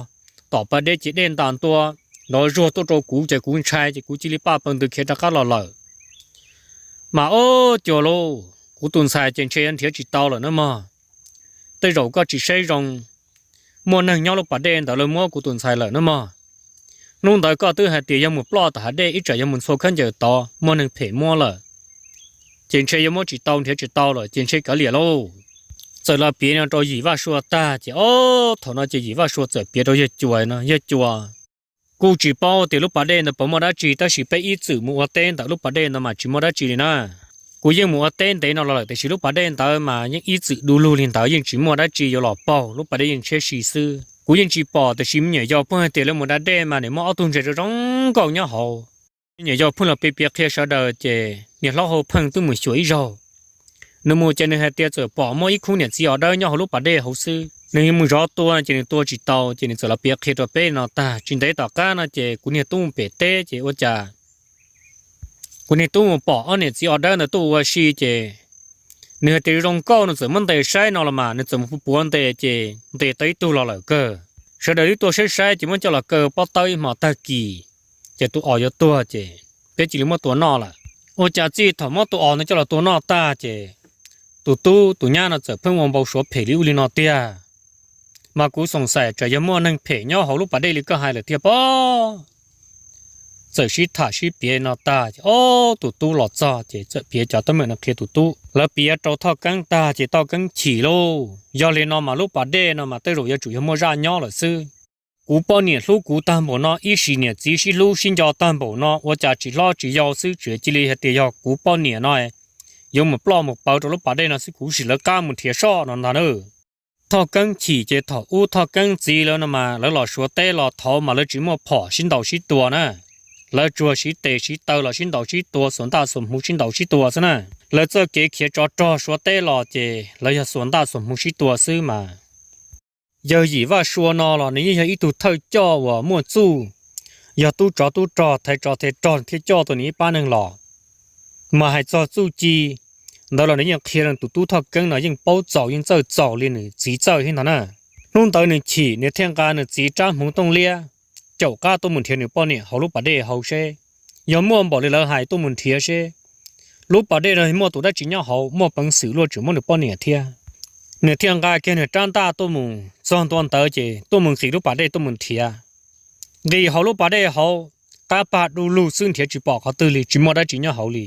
tom pas dej ces dej ntas ntua nrov zuag tuaj rau kuv ces kuv ntshai ces kuv cia li paj paws ntws khiav rov qab los lawm. Mas ob cuag lauj, kuv tus ntxhais ces ntshe yuav nrhiav tsis tau lawm na mog. Tej zaum koj tsis saib zoo, muaj neeg nyob lub pas dej ntawd lawv muab kuv tus ntxhais lawm na mog. Hnub ntawd koj twb hais tias yog mus ploj tom hav dej ib tsam yog mus ntxhua khaub ncaws tod muaj neeg phem muab lawm, ces ntshe yuav muab tsis tau nrhiav tsis tau lawm ces ntshe kav liam lauj. Txawm los piav no rau Yim Vaj Sua tag ces ob thaum no ces Yim Vaj Sua txawm piav rau Yawg Cua no, Yawg Cua, kuj tsis paub tias lub pas dej ntawd puas muaj dab tsi tab sis peb ib txwm mus ua teb ntawm lub pas dej ntawd mas tsis muaj dab tsi li na. Kuv yeej mus ua teb ntev no los lawm tiam sis lub pas dej ntawd mas yeej ib txwm du lug li ntawd yeej tsis muaj dab tsi yuav los paug, lub pas dej yeej tshiab si xwb. Kuv yeej tsis pom tiam sis me nyuam yaus pheej hais tias lawv mus da dej mas nws muaj ob tug ntses zoo zoo nkauj nyob hauv. Me nyuam yaus pheej los piav piav qhia sawv daws ces niam hlob Hauv Pheej twb mus xyuas ib zaug. Nws mus ces nws hais tias txawm pom muaj ib khub niam txiv os dawb nyob hauv lub pas dej hauv xwb, nws yuav mus zov tua ces nws tua tsis tau ces nws txawm los piav qhia rau peb no tag. Tsis ntev tom qab no ces kuv niag tub mus pem teb ces ua cas kuv niag tub mus pom ob niam txiv os dawb ntawd tuaj ua si ces nws hais tias zoo nkauj, nws txawm muab ntes saib no los mas nws txawm mus puav ntes ces ntes tau ib tug los lawm kawg. Sawv daws twb tuaj saib saib ces muab coj los kaw pob tawb ib hmos tag kis ces tus os yuav tuag ces peb cia li muab tua noj lawm. Ua cas txij thaum muab tus os ntawd coj los tua noj tag ces tus tub tus nyab no txawm pheej ua npau suav phem li ub li no tiag. Mas kuv xoom xaim tsam yog muaj neeg phem nyob hauv lub pas dej li koj hais lawm thiaj pom. Txawm sib tham sib piav no tag ces ob tus tub los txog ces txawm piav cov teeb meem no qhia tus tub. Lawv piav rau Thoj Keeb tag ces Thoj Keeb chim lauj. Yog li no mas lub pas dej no mas tej zaum yuav tsum yog muaj zaj nyob lawm xwb. Kuv poj niam hlub kuv tag npaum no, ib sim niam txiv sib hlub sib nco tag npaum no ua cas tsis hlob tsis yau xwb tseem cia li hais tias yog kuv poj niam no yuav mus ploj mus pawv rau lub pas dej no xwb, kuv sim lawv qab mus nrhiav soj no ntag na. Thoj Keeb chim ces thaum ub Thoj Keeb txiv lawv no mas lawv los Suav teb los thaud mas lawv tsis muaj phom sib ntaus sib tua na. Lawv tsuas siv tes siv taw los sib ntaus sib tua, xuas ntaj xuas hmuv sib ntaus sib tua xwb na. Lawv txoj kev khiav tsov rog Suav teb los ces lawv yog xuas ntaj xuas hmuv sib tua xwb mas. Yawg Yim Vaj Sua no los nws yeej yog ib tug thawj coj uas muaj txuj, yog tub tsov tub rog, thaiv tsov thaiv rog thiaj coj tau nws ib pab neeg los. Mas hais txog txuj ci ntawd los nws yeej qhia rau tus tub Thoj Keeb no yeej paub txaus yeej txawj txaus li nws txiv txawj thiab ntag na. Hnub ntawd nws chim nws thiaj nqa nws txiv rab hmuv tooj liab caum qab tuaj mus nrhiav nws poj niam hauv lub pas dej hauv seb yog muaj npaum li lawv hais tuaj mus nrhiav seb lub pas dej no muaj tus dab tsi nyob hauv, muaj peev xwm luaj tseem muab nws poj niam thiab. Nws thiaj nqa kiag nws rab ntaj tuaj mus txog ntua ntawd ces tuaj mus nqis lub pas dej tuaj mus nrhiav. Nqis hauv lub pas dej hauv, qab pag du lug xwb nrhiav tsis pom qhov twg li, tsis muaj dab tsi nyob hauv li.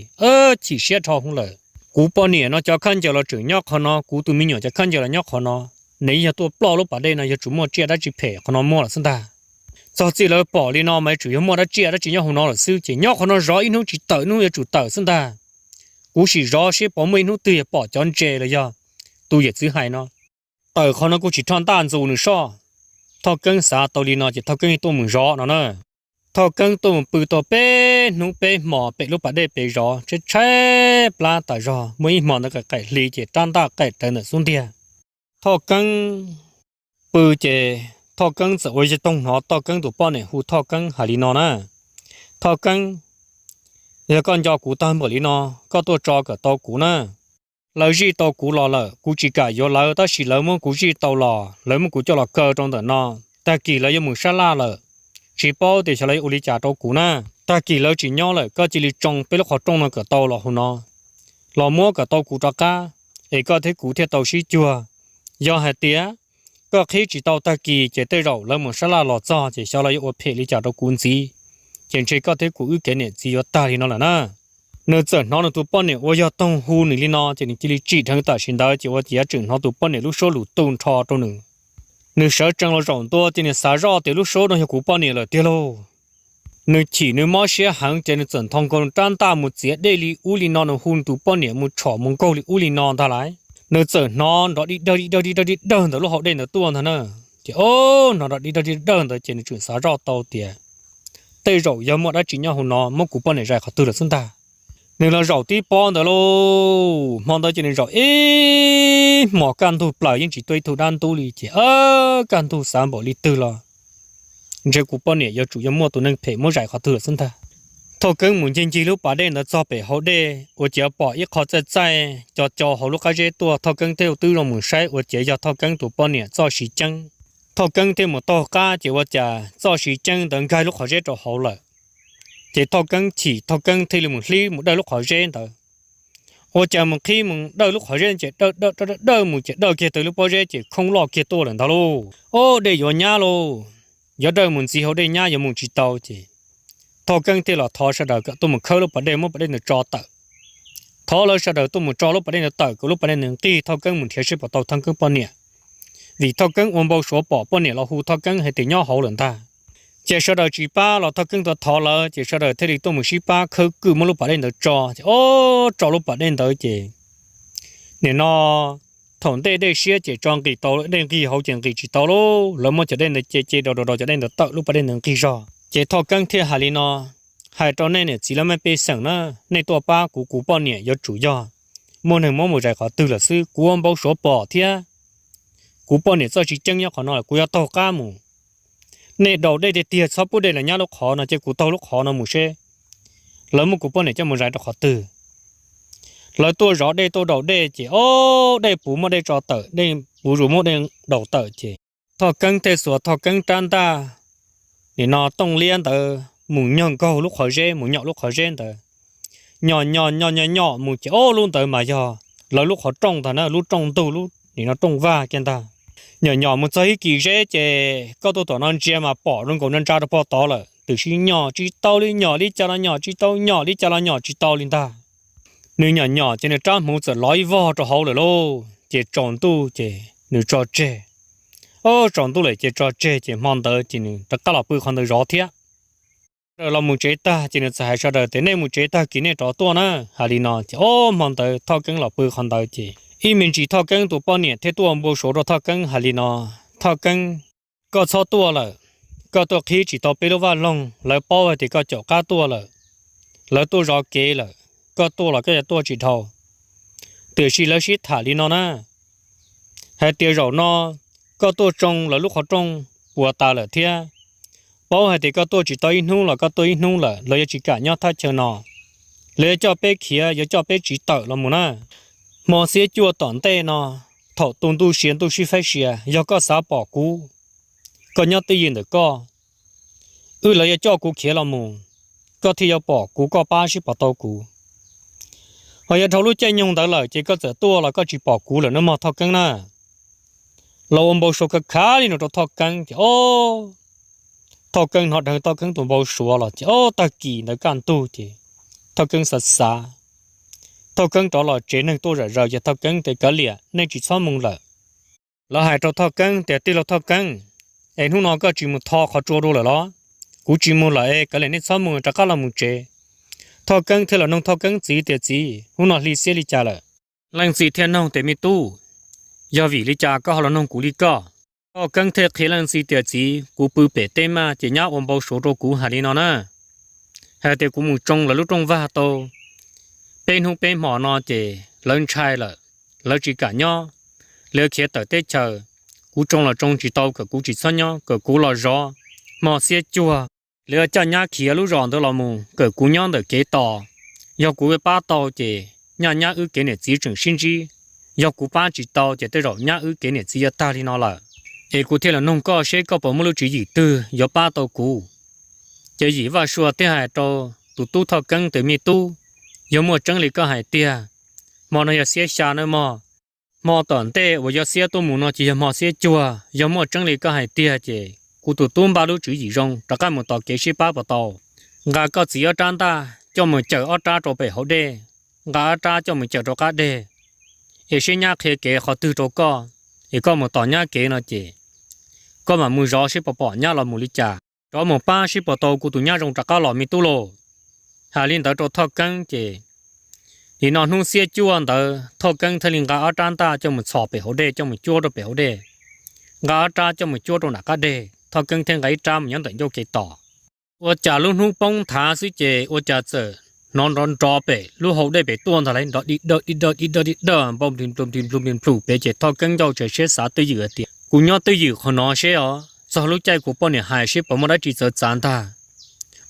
Chim siab dhau hwv lawm. Kuv poj niam no cov khaub ncaws los tseem nyob qhov no, kuv tus me nyuam cov khaub ncaws los nyob qhov no. nws yog tuaj ploj lub pas dej no yuav tsum muaj tsiaj dab tsi phem qhov no muaj lawm xwb ntag. Txog txij lawv pom li no mas yuav tsum yog muaj dab tsiaj dab tsi nyob hauv no lawm xwb ces nyob qhov no zov ib hnub tsis tawm hnub yuav tsum tawm xwb ntag. Kuv sim zov seb puas muaj ib hnub twg yog pom cov ntses los yog tus yawm txwv hais no. Tawm qhov no kuj tsis rho ntaj ntxus nws soj. Thoj Keeb xav tau li no ces Thoj Keeb tuaj mus zov no na. Thoj Keeb tuaj mus pw tau peb hnub peb hmo pem lub pas dej pem zov tshaib tshaib plab tas zog, muaj ib hmo ntawd qaim qaim hli ces rab ntaj qaim rawv ntawm xub ntiag. Thoj Keeb pw ces Thoj Keeb txawm ua toog hnov Thoj Keeb tus poj niam hu Thoj Keeb hais li no na: Thoj Keeb, yog koj nco kuv tag npaum li no, koj tuaj tso kom tau kuv na. Lawv zij tau kuv los lawm, kuv tsis kam yuav lawv tab sis lawv muab kuv zij tau los, lawv muab kuv coj los kaw rau ntawm no. Tag kis lawv yuav mus sab laj lawm, tsis paub tias xyov lawv yuav ua li cas rau kuv na. Tag kis lawv tsis nyob lawm, koj cia li tsoo peb lub qhov rooj no kom tau los hauv no, los muab kom tau kuv rov qab, es koj thiab kuv thiaj tau sib cuag. Yog hais tias koj qhib tsis tau tag kis ces tej zaum lawv mus sab laj los txog ces xyov lawv yuav ua phem li cas rau kuv ntxiv, ces ntshe koj thiab kuv wb kev niam txiv yuav tag li no lawm na. Nws txawm hnov nws tus poj niam uas yog toog hu nws li no ces nws cia li tsim dheev tam sim ntawd ces ua ciav tseem hnov tus poj niam lub suab lus tu nrho rau nws. Nws sawv tsees los zaum ntua ces nws xav zoj tias lub suab no yog kuv poj niam lawm tiag lauj. Nws chim nws mob siab heev ces nws txawm nthos nkaus rab ntaj mus txiav dej li ub li no, nws hu nws tus poj niam mus tshom mus nkaug li ub li no ntag lauj. Nws txawm hnov nrov di dawg di dawg di dawg di dawg ntawm lub hauv dej ntawd tuaj ntag na. Ces o, hnov nrov di dawg di dawg ntawd ces nws tseem xav zoj tau tias tej zaum yog muaj dab tsi nyob hauv no muab kuv poj niam zais qhov twg lawm xwb ntag. Nws los zaum tib pob ntawd lauj, hmo ntawd ces nws zaum ib hmos kaj ntug plaws yeej tsis tuaj ib tug dab ntub li ces o, kaj ntug xav npaum li twg los ntshe kuv poj niam yuav tsum yog muaj tus neeg phem muab zais qhov twg lawm xwb ntag. Thoj Keeb mus ncig ncig lub pas dej ntawd txog pem hauv dej ua ciav pom ib qho txaij txaij co co hauv lub qab zeb tuaj, Thoj Keeb thiaj twb los mus saib ua ciav yog Thoj Keeb tus poj niam Txoj Siv Ceeb. Thoj Keeb thiaj mus taug qab ces ua cas Txoj Siv Ceeb ntawd nkag lub qhov zeb rau hauv lawm. Ces Thoj Keeb chim, Thoj Keeb thiaj li mus hlib mus dawj lub qhov zeb ntawd. Ua cas mus qhib mus dawj lub qhov zeb ces dawj dawj dawj mus ces dawj kiag tau lub pob zeb ces khoob loj kiag tuaj lawm ntag lauj. O, dej yuav nyab lauj, yuav dawj mus ntxiv hauv dej nyab yuav mus tsis tau ces Thoj Keeb thiaj los thov sawv daws kom tuaj mus khawb lub pas dej muab pas dej ntawd tso tawm. Thov lawv sawv daws tuaj mus tso lub pas dej ntawd tawm kom lub pas dej ntawd nqig, Thoj Keeb mus nrhiav seb puas tau Thoj Keeb poj niam. Vim Thoj Keeb ua npau suav pom poj niam los hu Thoj Keeb hais tias nyob hauv lawm ntag. Ces sawv daws tsis pab los Thoj Keeb thov thov lawv ces sawv daws thiaj li tuaj mus sib pab khawb kwj muab lub pas dej ntawd tso ces o, tso lub pas dej ntawd ces nim no thaum ntej dej siab ces tso nqis tau, dej nqig hauv ces nqis tsis tau lauj. Lawv muab cov dej ntawd ce ce rau rau rau cov dej ntawd tawm lub pas dej ntawd nqig zog. Ces Thoj Keeb thiaj hais li no: Hais rau nej niam txiv lawv mej pej xeem na, nej tuaj pab kuv, kuv poj niam yuav tsum yog muaj neeg muab mus zais qhov twg lawm xwb. Kuv ua npau suav pom thiab kuv poj niam Txoj Siv Ceeb nyob qhov no lawm, kuv yuav taug qab mus. Nej daus dej tiag tiag txhob pub dej los nyab lub qhov no, cia kuv taug lub qhov no mus seb lawv muab kuv poj niam coj mus zais rau qhov twg. Lawv tuaj zov dej tuaj daus dej ces o, dej puv muab dej tso tawm, dej puv zus muab dej daus tawm ces Thoj Keeb thiaj xuas Thoj Keeb rab ntaj, nim no tooj liab ntawd mus nyog nkaug lub qhov zeb, mus nyom lub qhov zeb ntawd. Nyom nyom nyom nyom nyom mus ces o, lub ntawd mas yog lawv lub qhov rooj ntag na, lub rooj ntug, lub nim no rooj vag kiag ntag. Nyom nyom mus txog ib kis zeb ces koj tuaj tom no ntsia mas pom zoo nkaus ntsa ntsa rau pog tod lawm, tiam sis nyom tsis tau li, nyom li cas los nyom tsis tau, nyom li cas los nyom tsis tau li ntag. Nws nyom nyom ces nws rab hmuv txawm lov ib vog rau hauv lawm lauj, ces tsaus ntuj ces nws tso tseg. O, tsaus ntuj lawm ces tso tseg ces hmo ntawd ces nws rov qab los pw qhov ntawd zov thiab. Sawv daws los mus tsev tag ces nws txawm hais sawv daws tias nej mus tsev tag kis nej rov tuaj na, hais li no ces o, hmo ntawd Thoj Keeb los pw qhov ntawd ces ib me ntsis Thoj Keeb tus poj niam thiaj tuaj npau suav rau Thoj Keeb hais li no: Thoj Keeb, koj txhob tuaj lawm, koj tuaj qhib tsis tau peb lub vaj loog, lawv paub hais tias koj caum qab tuaj lawm, lawv tuaj zov kev lawm, koj tuaj los koj yuav tuaj tsis dhau. Tiam sis lawv sib tham li no na, hais tias zaum no koj tuaj tsoo lawv lub qhov rooj puas tas lawm thiab, paub hais tias koj tuaj tsis tau ib hnub los koj tuaj ib hnub lawm, lawv yuav tsis kam nyob thaj chaw no, lawv yuav coj peb khiav, yuav coj peb tsiv tawm los mus na. Hmo xiab cuaj tom ntej no, thaum tu ntuj sia ntuj sib faib sia, yog koj xav pom kuv, koj nyob twj ywm ntawm koj, wb lawv yuav coj kuv khiav los mus, koj thiaj yuav pom kuv, koj pab sib pom tau kuv. Ho yog dhau lub caij nyoog ntawd lawm ces koj txawm tuaj los koj tsis pom kuv lawm nawb mog Thoj Keeb na. Los ua npau suav khav khav li no rau Thoj Keeb ces o, Thoj Keeb hnov dheev Thoj Keeb tus npau suav los ces o, tag kis ntawd kaj ntug ces Thoj Keeb xav xav, Thoj Keeb rov los tsev, neeg tuaj zom zaws ces Thoj Keeb tias kav liam, nej tsis txhob mus lawm. Lawv hais rau Thoj Keeb tias, Tij laug Thoj Keeb, es hnub no koj tsis mus tho qhov tsua dua lawm los? Kuv tsis mus lawm es kav liam nej txhob mus, rov qab los mus tsev. Thoj Keeb thiaj los noog Thoj Keeb txiv tias, Txiv, hnub no hli xiab li cas lawm? Leej txiv thiaj noog tias, Me tub, yog vim li cas koj ho los noog kuv li koj? Thoj Keeb thiaj qhia leej txiv tias, Txiv, kuv pw pem teb maj ces nyab ua npau suav rau kuv hais li no na, hais tias kuv mus tsoo lawv lub rooj vag tau peb hnub peb hmo no ces lawv ntshai lawm, lawv tsis kam nyob, lawv khiav tawm teb chaws. Kuv tsoo los tsoo tsis tau, kom kuv tsis txhob nyob, kom kuv los zov hmo xiab cuag, lawv coj nyab khiav lub zos ntawd los mus, kom kuv nyob ntawm kev tos. Yog kuv pab tau ces nyaj nyab wb kev niam txiv tseem sib ntsib, yog kuv pab tsis tau ces tej zaum nyab wb kev niam txiv yuav tag li no lawm. Es kuv thiaj los noog koj seb koj puas muaj lub tswv yim twg yuav pab tau kuv. Ces Yim Vaj Sua thiaj hais rau tus tub Thoj Keeb tias, Me tub, yog muaj tseeb li koj hais tiag, hmo no yog xiab xya nawb mog. Hmo tom ntej uas yuav xiab tuaj mus no ces yog hmo xiab cuag. Yog muaj tseeb li koj hais tiag ces kuv tus tub npaj lub tswv yim zoo rov qab mus tos kev sib pab puas tau. Nqa koj txiv ob rab ntaj coj mus cawm ob rab rau pem hauv dej, nqa ob rab coj mus cawm rau qab deg, es seb nyab qhia kev qhov twg rau koj, es koj mus tos nyab kev no ces koj mam mus zov seb puas pom nyab los mus li cas, rov mus pab seb puas tau kuv tus nyab zoo rov qab los me tub lauj. Hais li ntawd rau Thoj Keeb ces nim no hnub xiab cuaj ntawd Thoj Keeb thiaj li nqa ob rab ntaj coj mus txhos pem hauv dej, coj mus cuab rau pem hauv dej, nqa ob rab coj mus cuab rau nram qab deg, Thoj Keeb thiaj nqa ib rab mus nyob ntawm ncauj kev tos. Ua cas lub hnub poob nthav xwb ces ua cas txawm hnov nrov nrov pem lub hau dej pem tuaj ntag lauj, nrov di dawj di dawj di dawj di dawj npau nplis nplus nplis nplus nplis nplus pem ces Thoj Keeb ncauj tshais siab xav twj ywm hais tias, Kuv nyob twj ywm qhov no seb os, txog lub caij kuv poj niam hais seb puas muaj dab tsi txawv txav ntag.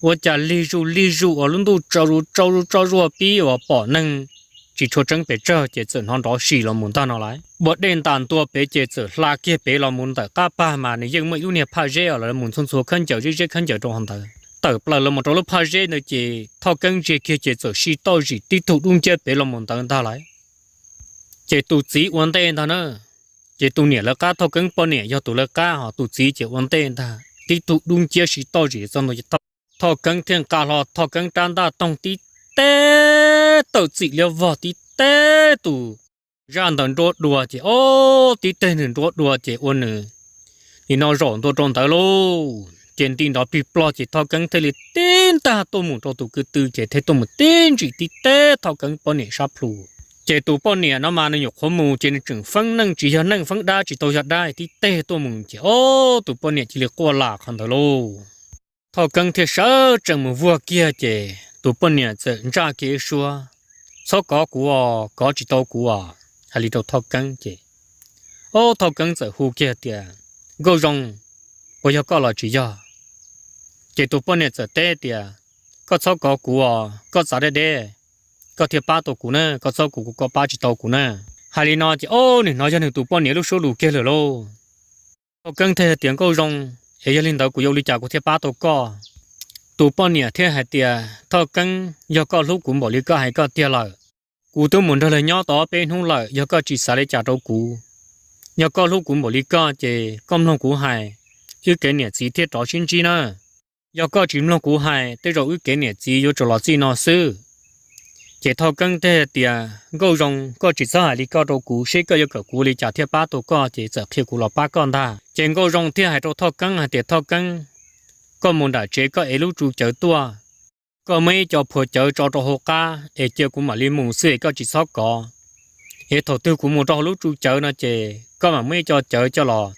Ua cas lig zuj lig zuj uas lub ntuj tsaus zuj tsaus zuj tsaus zuj pib uas pom neeg tsis tshua tseeb pes tsawg ces txawm hnov nrov sim los mus ntag no lauj. Ua dej ntas ntua pem ces txawm hla kiag pem los mus ntawm qab pag mas nws yeej muaj ib lub niag phaj zeb uas lawv mus ntxhua ntxhua khaub ncaws zeb zeb khaub ncaws rau hauv ntawd. Tawm plaws los mus rau lub phaj zeb ntawd ces Thoj Keeb ntsia kiag ces txawm siv toj zim tib tug dub nciab pem los mus ntawd ntag lauj. Ces tus txiv ua ntej ntag na, ces tus niam lawv qab, Thoj Keeb poj niam yog tus lawv qab, ho tus txiv ces ua ntej ntag, tib tug dub nciab siv toj zim txog ntua ces Thoj Keeb thiaj nqa hlo Thoj Keeb rab ntaj toog tib teg tawm txim liab vog tib teg tus zaj ntawd nruab dua ces ob tib teg nws nruab dua ces ua nws nim no zaum ntua rau ntawd lauj. Ces nti nrov plig plog ces Thoj Keeb thiaj li tib ntaj tuaj mus rau tus kwv tw ces thiaj tuaj mus tib ntsim tib teg Thoj Keeb poj niam sab plhu. Ces tus poj niam no mas nws nyuam qhuav mus ces nws tseem feeb neej tsis yog neej, feeb dab tsis tau yog dab, tib teg tuaj mus ces ob tus poj niam cia li quaj lam qhov ntawd lauj. Thoj Keeb thiaj sawv tsees mus vuag kiag ces tus poj niam txawm ntsaj kiag ib suab, Txhob kov kuv os, kov tsis tau kuv os, hais li rau Thoj Keeb ces ob Thoj Keeb txawm hu kiag tias, Nkauj Zoo, puas yog koj los tsis yog? Ces tus poj niam txawm teb tias, Koj txhob kov kuv os, koj txav deb deb, koj thiaj pab tau kuv na, koj txhob kov kuv, koj pab tsis tau kuv na. Hais li no ces ob nws hnov yog nws tus poj niam lub suab lus kiag lawm lauj. Thoj Keeb thiaj tias, Nkauj Zoo, es yog li ntawd kuv yuav ua li cas kuv thiaj pab tau koj? Tus poj niam thiaj hais tias, Thoj Keeb, yog koj hlub kuv npaum li koj hais koj tiag lawm, kuv twb mus nrog lawv nyob tau ob peb hnub lawm, yog koj tsis xav li cas rau kuv, yog koj hlub kuv npaum li koj ces koj mloog kuv hais, wb kev niam txiv thiaj rov sib ntsib na. Yog koj tsis mloog kuv hais tej zaum wb kev niam txiv yuav tsum los txij no xwb. Ces Thoj Keeb thiaj tias, Nkauj Zoo, koj tsis txhob hais li koj rau kuv, seb koj yuav kom kuv ua li cas thiaj pab tau koj ces txawm qhia kuv los pab koj ntag. Ces Nkauj Zoo thiaj hais rau Thoj Keeb hais tias, Thoj Keeb, koj mus nram tsev koj ev lub tsu cawv tuaj, koj muab ib co phua cawv tso rau hauv qab es cia kuv mam li mus xwb es koj tsis txhob kov. Es thaum twg kuv mus rau hauv lub tsu cawv no ces koj mam muab ib co cawv coj los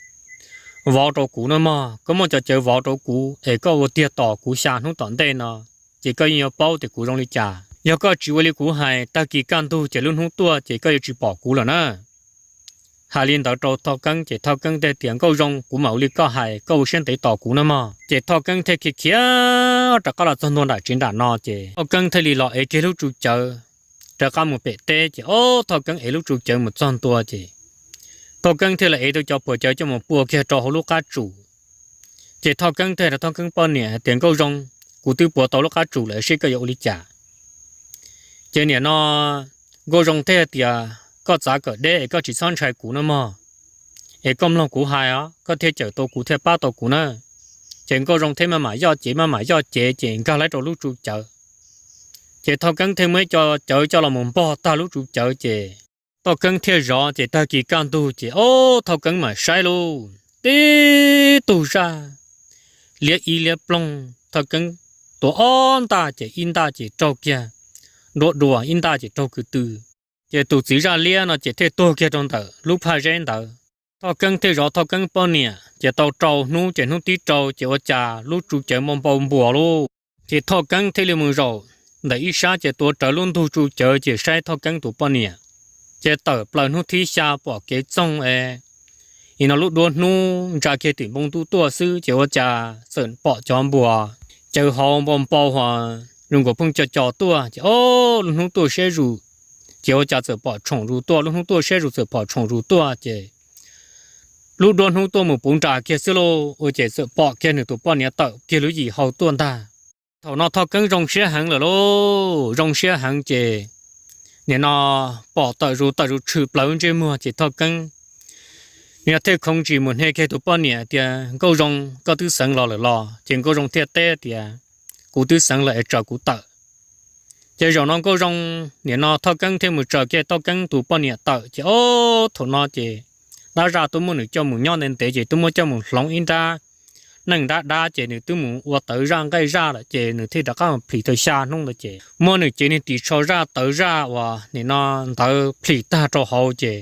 vov rau kuv no mog. Koj muab cov cawv vov rau kuv es koj ua tiag tos kuv xya hnub tom ntej no, ces koj yeej yuav paub tias kuv zoo li cas. Yog koj tsis ua li kuv hais, tag kis kaj ntug ces lub hnub tuaj ces koj yuav tsis pom kuv lawm na. Hais li ntawd rau Thoj Keeb ces Thoj Keeb thiaj tias, Nkauj Zoo, kuv mam ua li koj hais, koj ua siab ntev tos kuv na mog. Ces Thoj Keeb thiaj khiav khiav rov qab los txog ntua nram tsev nram no ces Thoj Keeb thiaj li los ev kiag lub tsu cawv rov qab mus pem teb ces ob Thoj Keeb ev lub tsu cawv mus txog ntua ces Thoj Keeb thiaj li ev tau cov phua cawv coj mus pua kiag rau hauv lub qab tsu. Ces Thoj Keeb thiaj rau Thoj Keeb poj niam hais tias, Nkauj Zoo, kuv twb pua tau lub qab tsu lawm, seb koj yuav ua li cas? Ces nim no Nkauj Zoo thiaj tias, Koj txav kom deb es koj tsis txhob ntshai kuv na mog, es koj mloog kuv hais os, koj thiaj cawm tau kuv thiaj pab tau kuv na. Ces Nkauj Zoo thiaj maj mam yoj cev maj mam yoj cev ces nkag lawv rau lub tsu cawv. Ces Thoj Keeb thiaj muab ib co cawv coj los mus npog tag lub tsu cawv ces Thoj Keeb thiaj zov ces tag kis kaj ntug ces ob Thoj Keeb mam saib lauj, tib tug zaj liab ib liab ploog, Thoj Keeb tua ob ntaj ces ib ntaj ces raug kiag nruab dua, ib ntaj ces raug kwv tw. Ces tus txiv zaj liab no ces thiaj tuag kiag rau ntawm lub phaj zeb ntawd. Thoj Keeb thiaj zov Thoj Keeb poj niam ces tau rau hnub ces hnub tib rau ces ua cas lub tsu cawv npau npau npuas lauj. Ces Thoj Keeb thiaj li mus zaum ntawm ib sab ces tuav rawv lub ntug tsu cawv ces saib Thoj Keeb tus poj niam ces tawm plaws hnub thib xya pom kev txoog es nim no lub duab hnub ntsa kiag tim npoo ntuj tuaj xwb ces ua cas txawm pom cov npuas cawv hauv npau npau hos zoo nkaus pheej co co tuaj ces ob lub hnub tuaj siab zus ces ua cas txawm pom tshoom zus tuaj, lub hnub tuaj siab zus txawm pom tshoom zus tuaj ces lub duab hnub tuaj mus puv nras kiag xwb lauj, ua ces txawm pom kiag nws tus poj niam tawm kiag lub yim hau tuaj ntag. Thaum no Thoj Keeb zoo siab heev lawm lauj, zoo siab heev ces nim no pom tawm zus tawm zus tshwm plaws ntsej muag ces Thoj Keeb nws thiaj khoov ntsis mus hnia kiag tus poj niam tias, Nkauj Zoo, koj twb xeev los lawm los? Ces Nkauj Zoo thiaj teb tias, Kuv twb xeev lawm es tsaws kuv tawm. Ces zaum no Nkauj Zoo, nim no Thoj Keeb thiaj mus tsaws kiag Thoj Keeb tus poj niam tawm ces ob thaum no ces dab zaj twb muab nws coj mus nyob ntev ntev ces twb muab coj mus hloov ib nrab neej nrab dab ces nws twb mus ua tawv zaj nqaij zaj lawm ces nws thiaj rov qab mus plhis tau xya hnub ntawd ces muab nws cev niag ris tsho zaj tawv zaj uas nim no ntawd plhis tag rau hauv ces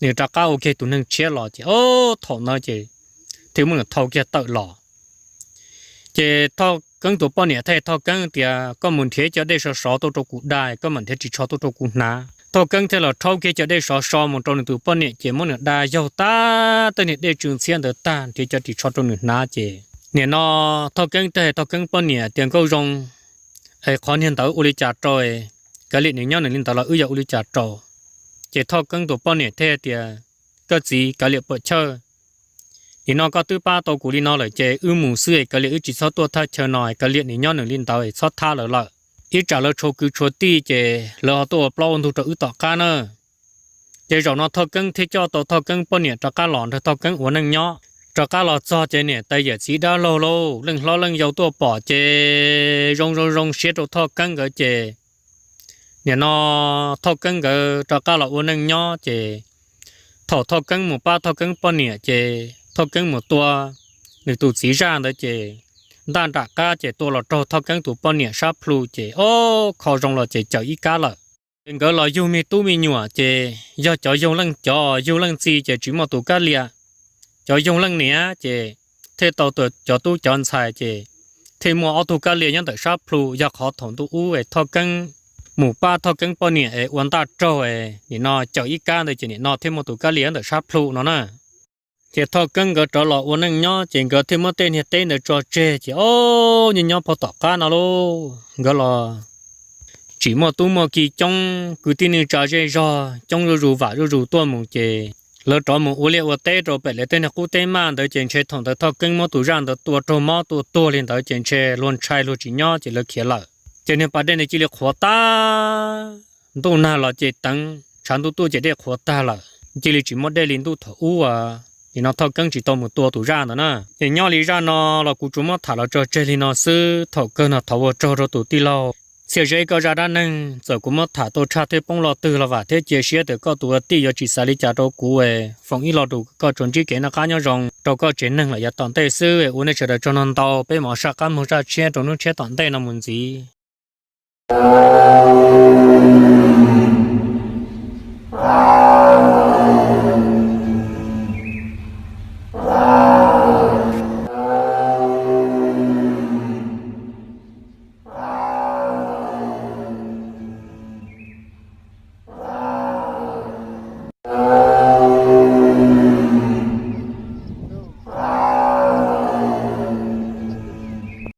nws rov qab ua kiag tus neeg tshiab los ces ob thaum ntawd ces thiaj muab nws thau kiag tawm los. Ces Thoj Keeb tus poj niam thiaj Thoj Keeb tias, Koj mus nrhiav cov dej sov sov tuaj rau kuv da, koj mam nrhiav ris tsho tuaj rau kuv hnav. Thoj Keeb thiaj los rhaub kiag cov dej sov so mus rau nws tus poj niam ces muab nws da yaug tag tej niag dej tsw ntxhiab ntawd tag, nrhiav cov ris tsho rau nws hnav ces nim no Thoj Keeb thiaj Thoj Keeb poj niam tias, Nkauj Zoo, es qhov niag ntawd ua li cas rau? Kav liam nws nyob nws li ntawd los wb yuav ua li cas rau? Ces Thoj Keeb tus poj niam thiaj tias, Koj txiv, kav liam puam chawj, nim no koj twb pab tau kuv li no lawm ces wb mus xwb es kav liam wb tsis txhob tuaj thaj chaw no, kav liam nws nyob nws li ntawd txhob thab lawv lawm. Ib tsam lawv tshuav kwv tshuav tij ces lawv ho tuaj ua plaub ua ntug rau wb tom qab na. Ces zaum no Thoj Keeb thiaj coj tau Thoj Keeb poj niam rov qab los nrog Thoj Keeb ua neej nyob. Rov qab los txog ces niam tais yawm txiv dab laug lauj, leej hlob leej yau tuaj pom ces zoo zoo zoo siab rau Thoj Keeb nkawd ces nim no Thoj Keeb nkawd rov qab los ua neej nyob ces thaum Thoj Keeb mus pab Thoj Keeb poj niam ces Thoj Keeb mus tua nws tus txiv zaj ntawd ces ntaj nram qab ces tua los raug Thoj Keeb tus poj niam sab plhu ces ob kho zoo los ces cawm ib kab lawm. Ces nkawd los yug me tub me nyuam ces yog cov yug leej, cov yug leej txiv ces tsis muaj tus kab liam, cov yug leej niam ces thiaj tau cov tub cov ntxhais ces thiaj muaj ob tug kab liam nyob ntawm sab plhu. Yog qhov thaum ntuj ub es Thoj Keeb mus pab Thoj Keeb poj niam es ua ntaj raug es nim no cawm ib kab ntawd ces nim no thiaj muaj tus kab liam ntawm sab plhu no na. Ces Thoj Keeb nkawd rov los ua neej nyob ces nkawd thiaj muab tej niag teb ntawd tso tseg ces ob nyob nyob puag tom qab no lauj, nkawd los tsis muaj tub muaj ki coob, kwv tij neej tsa zej zog coob zuj zus vam zuj zus tuaj mus ces lawv rov mus ua liaj ua teb rau pem lawv tej niag qub teb maj ntawd ces ntshe thaum ntawd Thoj Keeb muab tus zaj ntawd tua raug mob tua tuag li ntawd ces ntshe luag ntshai luag tsis nyob ces lawv khiav lawm. Ces niag pas dej ntawd cia li qhuav tag, ntuj nag los ces teev, tshav ntuj tuaj ces dej qhuav tag lawm, cia li tsis muaj dej li ntuj thaum ub nim no Thoj Keeb tsis tau mus tua tus zaj ntawd na. Ces nyob li zaj no los kuv tsuas muab tham los tso tseg li no xwb. Thaum kawg no thov ua tsaug rau tus tij laug Txhiaj Zeb koj zaj dab neeg, txawm kuv muab tham tau tshaj thiab poob lo twg los vam thiab cia siab tias koj tus ua tij yuav tsis xav li cas rau kuv es foom ib lo lus koj tsuas ntsib kev noj qab nyob zoo rau koj tsev neeg lawm yav tom ntej xwb. Ua nej sawv daws tsaug ntau ntau, peb mam saj qab mloog zaj tshiab rau hnub tshiab tom ntej no mus ntxiv.